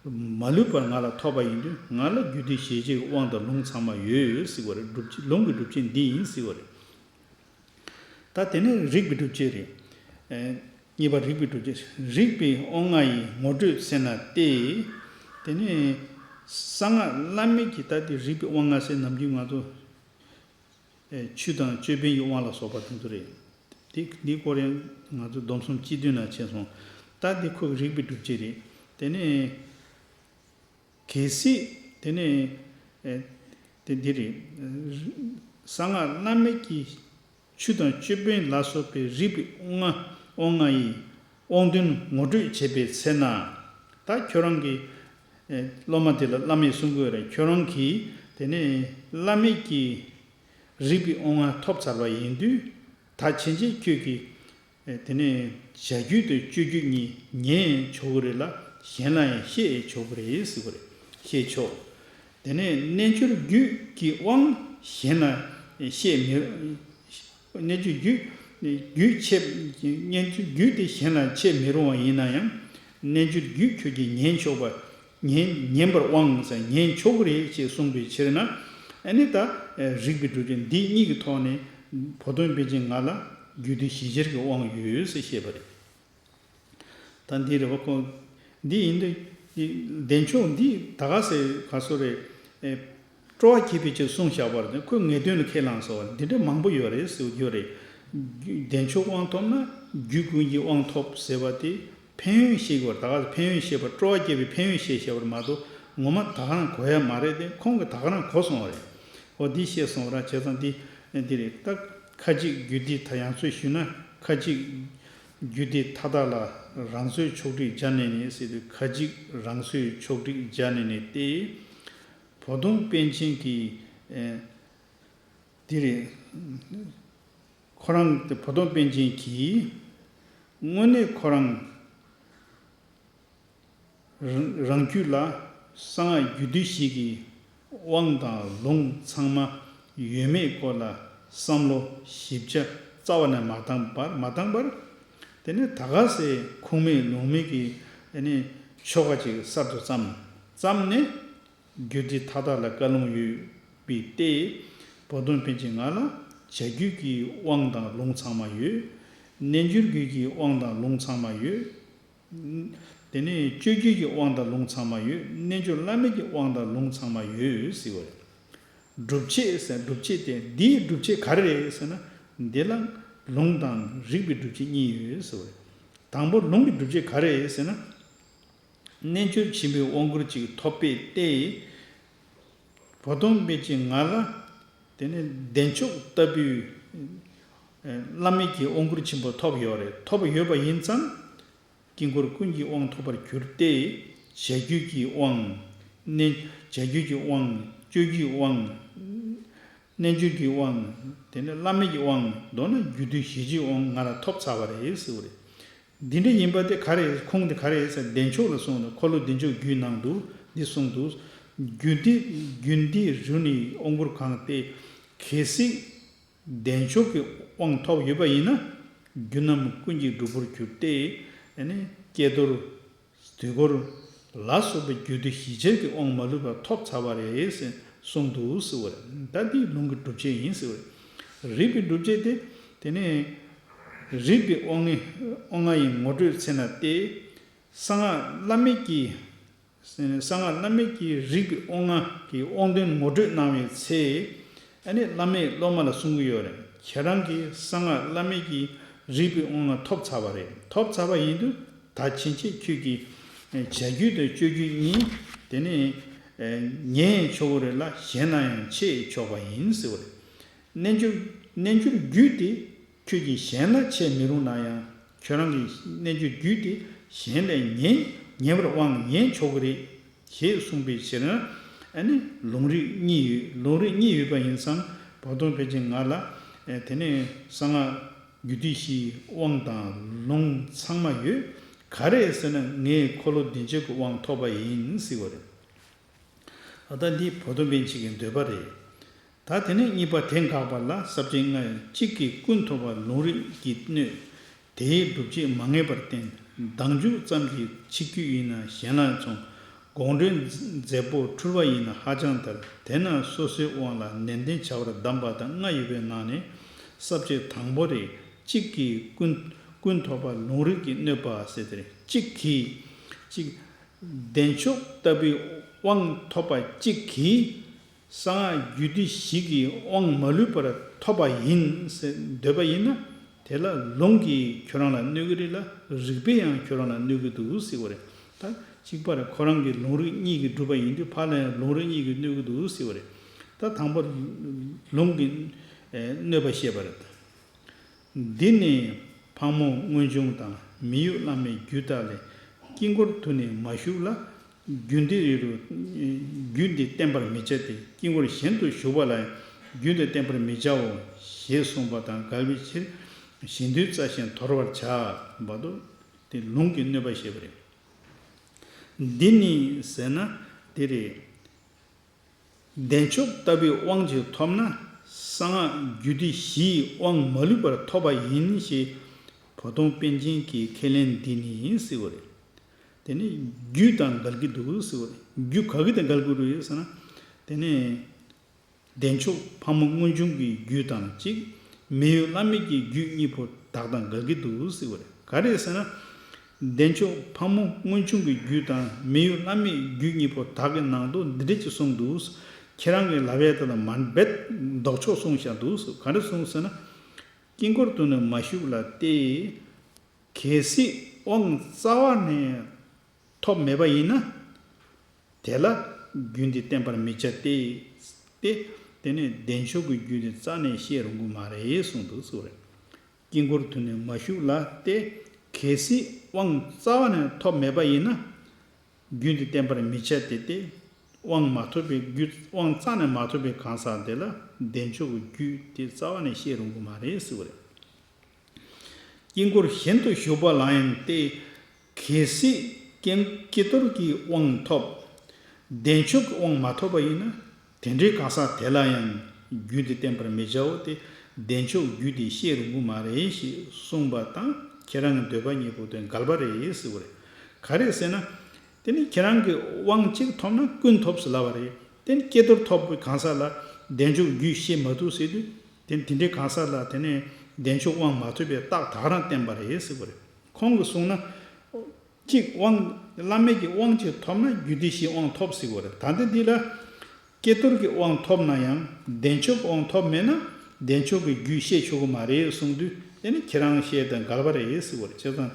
མ་ལུས་པར་ང་ལ་ཐོབ་པ་ཡིན་དུས། ང་ལ་རྒྱུད་སྡེ་བཞི་ཀར་གྱི་དབང་དང་ལུང་ཚང་མ་ཡོད་ཟེར་བ་རེད། སྒྲུབ་བྱེད་ལུང་གི་སྒྲུབ་བྱེད་འདི་ཡིན་ཟེར་བ་རེད། ད་དེ་ནས་རིགས་པའི་སྒྲུབ་བྱེད་རེད། ཨེ། གཉིས་པ་རིགས་པའི་སྒྲུབ་བྱེད། རིགས་པའི་དབང་ལྔ་ཡི་ངོ་སྤྲོད་ཚེ་ན་སྟེ། དེ་ནས་གསང་སྔགས་བླ་མེད་ཀྱི། ད་དེ་རིགས་པའི་དབང་ལྔ་ཟེར་ནམ་རྒྱུན་ང་ཚོ། ཨེ། ཆོས་དང་ཅོད་པན་གྱི་དབང་ལ་སོགས་པ་དེ་ཚོ་རེད། དེ་འདི་སྐོར་ཡང་ང་ཚོ་སྡོམ་གསུམ་སྤྱི་དོན་ན་བྱས་སོང་། ད་འདི་ཁོ་རིགས་པའི་སྒྲུབ་བྱེད་རེད། དེ་ནས། གལ་སྲིད་དེ་ནས། ཨེ། དེ་འདི་རེད། གསང་སྔགས་བླ་མེད་ཀྱི་ཆོས་དང་ཅོད་པན་ལ་སོགས་པའི་རིགས་པའི་དབང་ལྔ། དབང་ལྔ་ཡི་དབང་དོན་ངོ་སྤྲོད་བྱེད་པའི་ཚེ་ན། ད་ཁྱོད་རང་གི། ཨེ། སློབ་མ་དེ་ལ་བླ་མས་གསུང་གི་ཡོད་རེད། ཁྱོད་རང་གིས་དེ་ནས་བླ་མེད་ཀྱི་རིགས་པའི་དབང་ལྔ་ཐོབ་ཚར་བ་ཡིན་དུས། ད་ཕྱིན་ཆད་ཁྱོད་ཀྱིས། ཨེ། དེ་ནས་བྱ་རྒྱུད་དང་སྤྱོད་རྒྱུད་གཉིས་ཉན་ཆོག་གི་རེད་ལ། གཞན་ལ་ཡང་བཤད་ཆོག་གི་རེད་ཟེར་བ་རེད། བཤད་ཆོག་དེ་ནས་རྣལ་འབྱོར་རྒྱུད་ཀྱི་དབང་གཞན་ལ་བཤད་མི། རྣལ་འབྱོར་རྒྱུད། རྒྱུད་ཆད། རྣལ་འབྱོར་རྒྱུད་དེ་གཞན་ལ་ཆད་མི་རུང་བ་ཡིན་ན་ཡང་། རྣལ་འབྱོར་རྒྱུད་ཁྱོད་ཀྱིས་ཉན་ཆོག་པ། ཉན། ཉན་པར་དབང་ཟེར། ཉན་ཆོག་གི་རེད་ཅེས་གསུངས་པའི་ཕྱིར་ན། ཨ་ནི་ད་རིགས་པའི་སྒྲུབ་བྱེད་འདི་གཉིས་ཀྱི་ཐོག་ནས་བོ་དོན་པཎ་ཆེན་ང་ལ་རྒྱུད་སྡེ་བཞི་ཆར་གྱི་དབང་ཡོད་ཟེར་བཤད་པ་རེད། ད་འདི་རེད་བ་ཁོ། འདི་ཡིན་དུས་བདེ་མཆོག་འདི་ད་ག་ཟེ་ག་སོ་རེད། ཨེ། སྤྲོ་བ་བསྐྱེད་པའི་ཕྱིར་གསུངས་བཞག་པ་རེད། ཁོས་ངེས་དོན་ལ་ཁས་བླངས་སོང་བ་འདི་འདྲ་མང་པོ་ཡོད་རེད་ཟེར་ཡོད་རེད། བདེ་མཆོག་དབང་ཐོབ་ན་རྒྱུད་ཀུན་གྱི་དབང་ཐོབ་ཟེར་བ་དེ། ཕན་ཡོན་བཤད་དགོས། ད་ག་ཕན་ཡོན་བཤད་པ། སྤྲོ་བ་བསྐྱེད་པའི་ཕན་ཡོན་བཤད་བཤད་པར་མ་གཏོགས། ངོ་མ་ད་ག་རང་གོ་ཡ་མ་རེད་དེ། ཁོང་གིས་ད་ག་རང་གོ་སོང་བ་རེད། འོ་འདི་བཤད་སོང་བ་ར། བྱས་ཙང་འདི་འདི་རེད། ད་ཁ་ཅིག་རྒྱུད་སྡེ་ད་ཡང་ཚོད་ཞུས་ན། ཁ་ཅིག་རྒྱུད་སྡེ་མཐའ་དག་ལ་རང་བཟོའི་ཕྱོགས་བསྒྲིགས་སྦྱར་ནས་ནི་ཟེར་དུས། ཁ་ཅིག་རང་བཟོའི་ཕྱོགས་བསྒྲིགས་སྦྱར་ནས་ནི་སྟེ། བོ་དོན་པཎ་ཆེན་གྱིས། ཨེ། འདི་རེད། ཁོ་རང་དེ་བོ་དོན་པཎ་ཆེན་གྱིས་དངོས་གནས་ཁོ་རང་རང་རྒྱུད་ལ་གསང་སྔགས་རྒྱུད་སྡེ་བཞི་གི་དབང་དང་ལུང་ཚང་མ་ཡོད་མེད་སྐོར་ལ་བསམ་བློ་ཞིབ་ཆ་རྩ་བ་ནས་མ་བཏང་བར། མ་བཏང་བར། དེ་ནས་ད་ག་སེ་ཁུངས་མེད་ལུང་མེད་ཀྱི་ཨ་ནི་ཆོ་ག་ཅིག་གསར་དུ་བརྩམས། བརྩམས་ནས། རྒྱུད་སྡེ་མཐའ་དག་ལ་བཀའ་ལུང་ཡོད་པའི་སྟེ། བོ་དོན་པཎ་ཆེན་ང་ལ་བྱ་རྒྱུད་ཀྱི་དབང་དང་ལུང་ཚང་མ་ཡོད། རྣལ་འབྱོར་རྒྱུད་ཀྱི་དབང་དང་ལུང་ཚང་མ་ཡོད། དེ་ནས་སྤྱོད་རྒྱུད་ཀྱི་དབང་དང་ལུང་ཚང་མ་ཡོད། རྣལ་འབྱོར་བླ་མེད་ཀྱི་དབང་དང་ལུང་ཚང་མ་ཡོད་ཟེར་བ་རེད། སྒྲུབ་བྱེད་ཟེར། སྒྲུབ་བྱེད་དེ། འདིའི་སྒྲུབ་བྱེད་ག་རེ་རེད་ཟེར་ན། འདི་ལ་ལུང་དང་རིགས་པའི་སྒྲུབ་བྱེད་གཉིས་ཡོད་ཟེར་བ་རེད། དང་པོ་ལུང་གི་སྒྲུབ་བྱེད་ག་རེ་རེད་ཟེར་ན། རྣལ་འབྱོར་ཆེན་པོའི་དབང་བསྐུར་ཅིག་ཐོབ་པའི་སྟེ། བོ་དོན་པཎ་ཆེན་ང་ལ་དེ་ནས་བདེ་མཆོག་ལྟ་བུའི་བླ་མེད་ཀྱི་དབང་བསྐུར་ཆེན་པོ་ཐོབ་ཡོད་རེད། ཐོབ་ཡོད་པ་ཡིན་ཙང་དཀྱིལ་འཁོར་ཀུན་གྱི་དབང་ཐོབ་པར་གྱུར་ཏེ། བྱ་རྒྱུད་ཀྱི་དབང་། ནི་བྱ་རྒྱུད་ཀྱི་དབང་། སྤྱོད་རྒྱུད་དབང་། རྣལ་འབྱོར་གྱི་དབང་། དེ་ནས་བླ་མེད་ཀྱི་དབང་། མདོར་ན་རྒྱུད་སྡེ་བཞི་ཀྱི་དབང་ང་ལ་ཐོབ་ཚར་བ་རེད་ཟེར་བ་རེད། འདི་འདྲ་ཡིན་པ་དེ་ག་རེ། ཁུངས་དེ་ག་རེ་ཟེར། བདེ་མཆོག་ལ་གསུངས་འདུག་འཁོར་ལོ་བདེ་མཆོག་རྒྱུད་ནང་དུ་འདི་གསུངས་འདུག་རྒྱུད་སྡེ། རྒྱུད་སྡེ་རུ་ནི་དབང་བསྐུར་གང་སྟེ། གལ་སྲིད་བདེ་མཆོག་གི་དབང་ཐོབ་ཡོད་པ་ཡིན་ན། རྒྱུད་རྣམས་ཀུན་གྱི་སྒྲུབ་པར་གྱུར་ཏེ། ཨ་ནི་ཀྱེ་རྡོར། དུས་འཁོར་ལ་སོགས་པའི་རྒྱུད་སྡེ་བཞི་ཆར་གྱི་དབང་མ་ལུས་པ་ཐོབ་ཚར་བ་རེད་ཟེར་གསུངས་འདུག་ཟེར་བ་རེད། ད་འདི་ལུང་གི་སྒྲུབ་བྱེད་ཡིན་ཟེར་བ་རེད། རིགས་པའི་སྒྲུབ་བྱེད་དེ། དེ་ནས་རིགས་པའི་དབང་ལྔ། དབང་ལྔ་ཡི་ངོ་སྤྲོད་ཚེ་ན་སྟེ། གསང་སྔགས་བླ་མེད་ཀྱི། གསང་སྔགས་བླ་མེད་ཀྱི་རིགས་པའི་དབང་ལྔ་གི་དབང་དོན་ངོ་སྤྲོད་གནང་བའི་ཚེ། ཨ་ནི་བླ་མས་སློབ་མ་ལ་གསུང་གི་ཡོད་རེད། ཁྱེད་རང་གིས་གསང་སྔགས་བླ་མེད་ཀྱི་རིག་པའི་དབང་ཐོབ་ཚར་བ་རེད། ཐོབ་ཚར་བ་ཡིན་དུས་ད་ཕྱིན་ཆད་ཁྱོད་ཀྱིས་བྱ་རྒྱུད་དང་སྤྱོད་རྒྱུད་གཉིས་དེ་ནས་ཉན་ཆོག་གི་རེད་ལ། གཞན་ལ་ཡང་འཆད་ཆོག་པ་ཡིན་ཟེར་བ་རེད། རྣལ་འབྱོར་རྣལ་འབྱོར་རྒྱུད་དེ་ཁྱོད་ཀྱིས་གཞན་ལ་འཆད་མི་རུང་ན་ཡང་། ཁྱོད་རང་གི་རྣལ་འབྱོར་རྒྱུད་དེ་གཞན་ལས་ཉན་ཉན་པར་དབང་ཉན་ཆོག་གི་རེད། ཞེས་གསུངས་པའི་ཕྱིར་ན། ཨ་ནི་ལུང་རིགས་གཉིས་ཡོད། ལུང་རིགས་གཉིས་ཡོད་པ་ཡིན་ཙང་། བོ་དོང་པཎ་ཆེན་ང་ལ་དེ་ནས་གསང་སྔགས་རྒྱུད་སྡེ་བཞིའི་དབང་དང་ལུང་ཚང་མ་ཡོད། ག་རེ་ཟེར་ན་ངས་འཁོར་ལོ་བདེ་མཆོག་གི་དབང་ཐོབ་པ་ཡིན་ཟེར་བ་རེད། ད་ལྟ་འདི་བོ་དོང་པཎ་ཆེན་གྱི་འདོད་པ་རེད། ད་དེ་ནས་གཉིས་པ་དེ་འགགས་པ་ལ་ས་བཅད་ལྔ་ཡང་གཅིག་གིས་ཀུན་ཐོབ་པ་ལུང་རིགས་ཀྱིས་གནོད། དེའི་སྒྲུབ་བྱེད་མ་ངེས་པར་བསྟན། སྡང་འཇུག་ཙམ་གྱིས་འཆི་རྒྱུ་ཡིན་ན་གཞན་ལ་མཚུངས། དགོངས་འགྲེལ་མཛད་པོ་འཁྲུལ་བ་ཡིན་ན་ཧ་ཅང་ཐལ། དེས་ན་སོ་སོའི་དབང་ལ་ནན་ཏན་བྱ་བར་གདམས་པ་དང་ལྔ་ཡོད་པའི་ནང་ནས་ས་བཅད་དང་པོ་རེད། གཅིག་གིས་ཀུན་ཀུན་ཐོབ་པ་ལུང་རིགས་ཀྱིས་གནོད་པ་ཟེར་དེ་རེད། གཅིག་གིས་གཅིག་བདེ་མཆོག་ལྟ་བུའི་དབང་ཐོབ་པ་གཅིག་གིས་གསང་སྔགས་རྒྱུད་སྡེ་བཞི་གི་དབང་མ་ལུས་པར་ཐོབ་པ་ཡིན་ཟེར་འདོད་པ་ཡིན་ན། དེ་ལ་ལུང་གིས་ཁྱོད་རང་ལ་གནོད་ཀྱི་རེད་ལ། རིགས་པས་ཡང་ཁྱོད་རང་ལ་གནོད་ཀྱི་འདུག་ཟེར་བ་རེད། ད་གཅིག་པ་རེད། ཁོ་རང་གི་ལུང་རིགས་གཉིས་ཀྱིས་སྒྲུབ་པ་ཡིན་དུས་ཕར་ལ་ཡང་ལུང་རིགས་གཉིས་ཀྱིས་གནོད་ཀྱི་འདུག་ཟེར་བ་རེད། ད་དང་པོ་ལུང་གིས་གནོད་པ་བཤད་པ་རེད། འདི་ནི་ཕག་མོ་སྔོན་བྱུང་དང་མི་གཡོ་བླ་མའི་རྒྱུད་དག་ལས། དཀྱིལ་འཁོར་དུ་ནི་མ་ཞུགས་ལ། རྒྱུད་འདི་རུ་རྒྱུད་འདི་བསྟན་པར་མི་བྱ་སྟེ། དཀྱིལ་འཁོར་གཞན་དུ་ཞུགས་པ་ལ་ཡང་རྒྱུད་འདི་བསྟན་པར་མི་བྱའོ། ཞེས་གསུངས་པ་དང་འགལ་བའི་ཕྱིར། གཞན་དོན་རྩ་བཞིན་དོར་བར་བྱ། བར་དུ་དེ་ལུང་གིས་གནོད་པ་བཤད་པ་རེད། འདི་ནི་ཟེར་ན་དེ་རེད། བདེ་མཆོག་ལྟ་བུའི་དབང་ཅིག་ཐོབ་ན་གསང་སྔགས་རྒྱུད་སྡེ་བཞིའི་དབང་མ་ལུས་པར་ཐོབ་པ་ཡིན་ཞེས་བོ་དོང་པཎ་ཆེན་གྱིས་ཁས་ལེན་འདི་ནི་ཟེར་བ་རེད། དེ་ནི་རྒྱུད་དང་འགལ་གྱི་འདུག་ཟེར་བ་རེད། རྒྱུད་ག་གི་དང་འགལ་གྱི་རེད་ཟེར་ན། དེ་ནི་བདེ་མཆོག་ཕག་མོ་སྔོན་བྱུང་གི་རྒྱུད་དང་གཅིག་མི་གཡོ་བླ་མེད་ཀྱི་རྒྱུད་གཉིས་པོ་དག་དང་འགལ་གྱི་འདུག་ཟེར་བ་རེད། ག་རེ་ཟེར་ན། བདེ་མཆོག་ཕག་མོ་སྔོན་བྱུང་གི་རྒྱུད་དང་མི་གཡོ་བླ་མེད་རྒྱུད་གཉིས་པོ་དག་གི་ནང་དུ་འདི་འདྲ་ཅིག་གསུངས་འདུག་ཁྱེད་རང་གི་ལབ་ཡས་དེ་ལ་མ་རྦད་ལྡོག་ཕྱོགས་གསུངས་བཞག་འདུག་ག་རེ་གསུངས་ཟེར་ན། དཀྱིལ་འཁོར་དུ་ནི་མ་ཞུགས་ལ་སྟེ། གལ་སྲིད་དབང་རྩ་བ་ནས་ཐོབ་མེད་པ་ཡིན་ན། དེ་ལ་རྒྱུད་འདི་བསྟན་པར་མི་བྱ་སྟེ། སྟེ། དེ་ནས་བདེ་མཆོག་གི་རྒྱུད་འདི་རྩ་ནས་བཤད་རུང་གི་མ་རེད་གསུངས་འདུག་ཟེར་བ་རེད། དཀྱིལ་འཁོར་དུ་ནི་མ་ཞུགས་ལ་སྟེ། གལ་སྲིད་དབང་རྩ་བ་ནས་ཐོབ་མེད་པ་ཡིན་ན། རྒྱུད་འདི་བསྟན་པར་མི་བྱ་སྟེ་སྟེ། དབང་མ་ཐོབ་པའི་རྒྱུད་དབང་རྩ་ནས་མ་ཐོབ་པའི་གང་ཟག་དེ་ལ་བདེ་མཆོག་གི་རྒྱུད་དེ་རྩ་བ་ནས་བཤད་རུང་གི་མ་རེད་ཟེར་བ་རེད། དཀྱིལ་འཁོར་གཞན་དུ་ཞུགས་པ་ལ་ཡང་སྟེ། གལ་སྲིད་ཀྱེ་ཀྱེ་རྡོར་གྱི་དབང་ཐོབ། བདེ་མཆོག་གི་དབང་མ་ཐོབ་པ་ཡིན་ན། དེ་འདྲའི་གང་ཟག་དེ་ལ་ཡང་རྒྱུད་འདི་བསྟན་པར་མི་བྱའོ་སྟེ། བདེ་མཆོག་རྒྱུད་འདི་བཤད་རུང་གི་མ་རེད་ཞེས་གསུངས་པ་དང་ཁྱེད་རང་གི་འདོད་པ་གཉིས་པོ་དེ་འགལ་བ་རེད་ཟེར་བ་རེད། ག་རེ་ཟེར་ན། དེ་ནི་ཁྱེད་རང་གི་དབང་གཅིག་ཐོབ་ན་ཀུན་ཐོབ་ཟེར་ལབ་པ་རེད། དེ་ནི་ཀྱེ་རྡོར་ཐོབ་པའི་གང་ཟག་ལ་བདེ་མཆོག་རྒྱུད་བཤད་མ་ཐུབ་ཟེར་དུས། དེ་དེ་འདྲའི་གང་ཟག་ལ་དེ་ནས་བདེ་མཆོག་དབང་མ་ཐོབ་པའི་རྟགས་དག་རང་བསྟན་པ་རེད་ཟེར་བ་རེད། ཁོང་གིས་གསུངས་ན། གཅིག་དབང་བླ་མེད་ཀྱི་དབང་གཅིག་ཐོབ་ན་རྒྱུད་སྡེ་བཞིའི་དབང་ཐོབ་ཟེར་བ་རེད། ད་ལྟ་འདི་ལ་ཀྱེ་རྡོར་གྱི་དབང་ཐོབ་ན་ཡང་བདེ་མཆོག་གི་དབང་ཐོབ་མེད་ན་བདེ་མཆོག་གི་རྒྱུད་བཤད་ཆོག་གི་མ་རེད་གསུངས་དུས། དེ་ནི་ཁྱེད་རང་བཤད་དང་འགལ་བ་རེད་ཟེར་བ་རེད། བྱས་ཙང་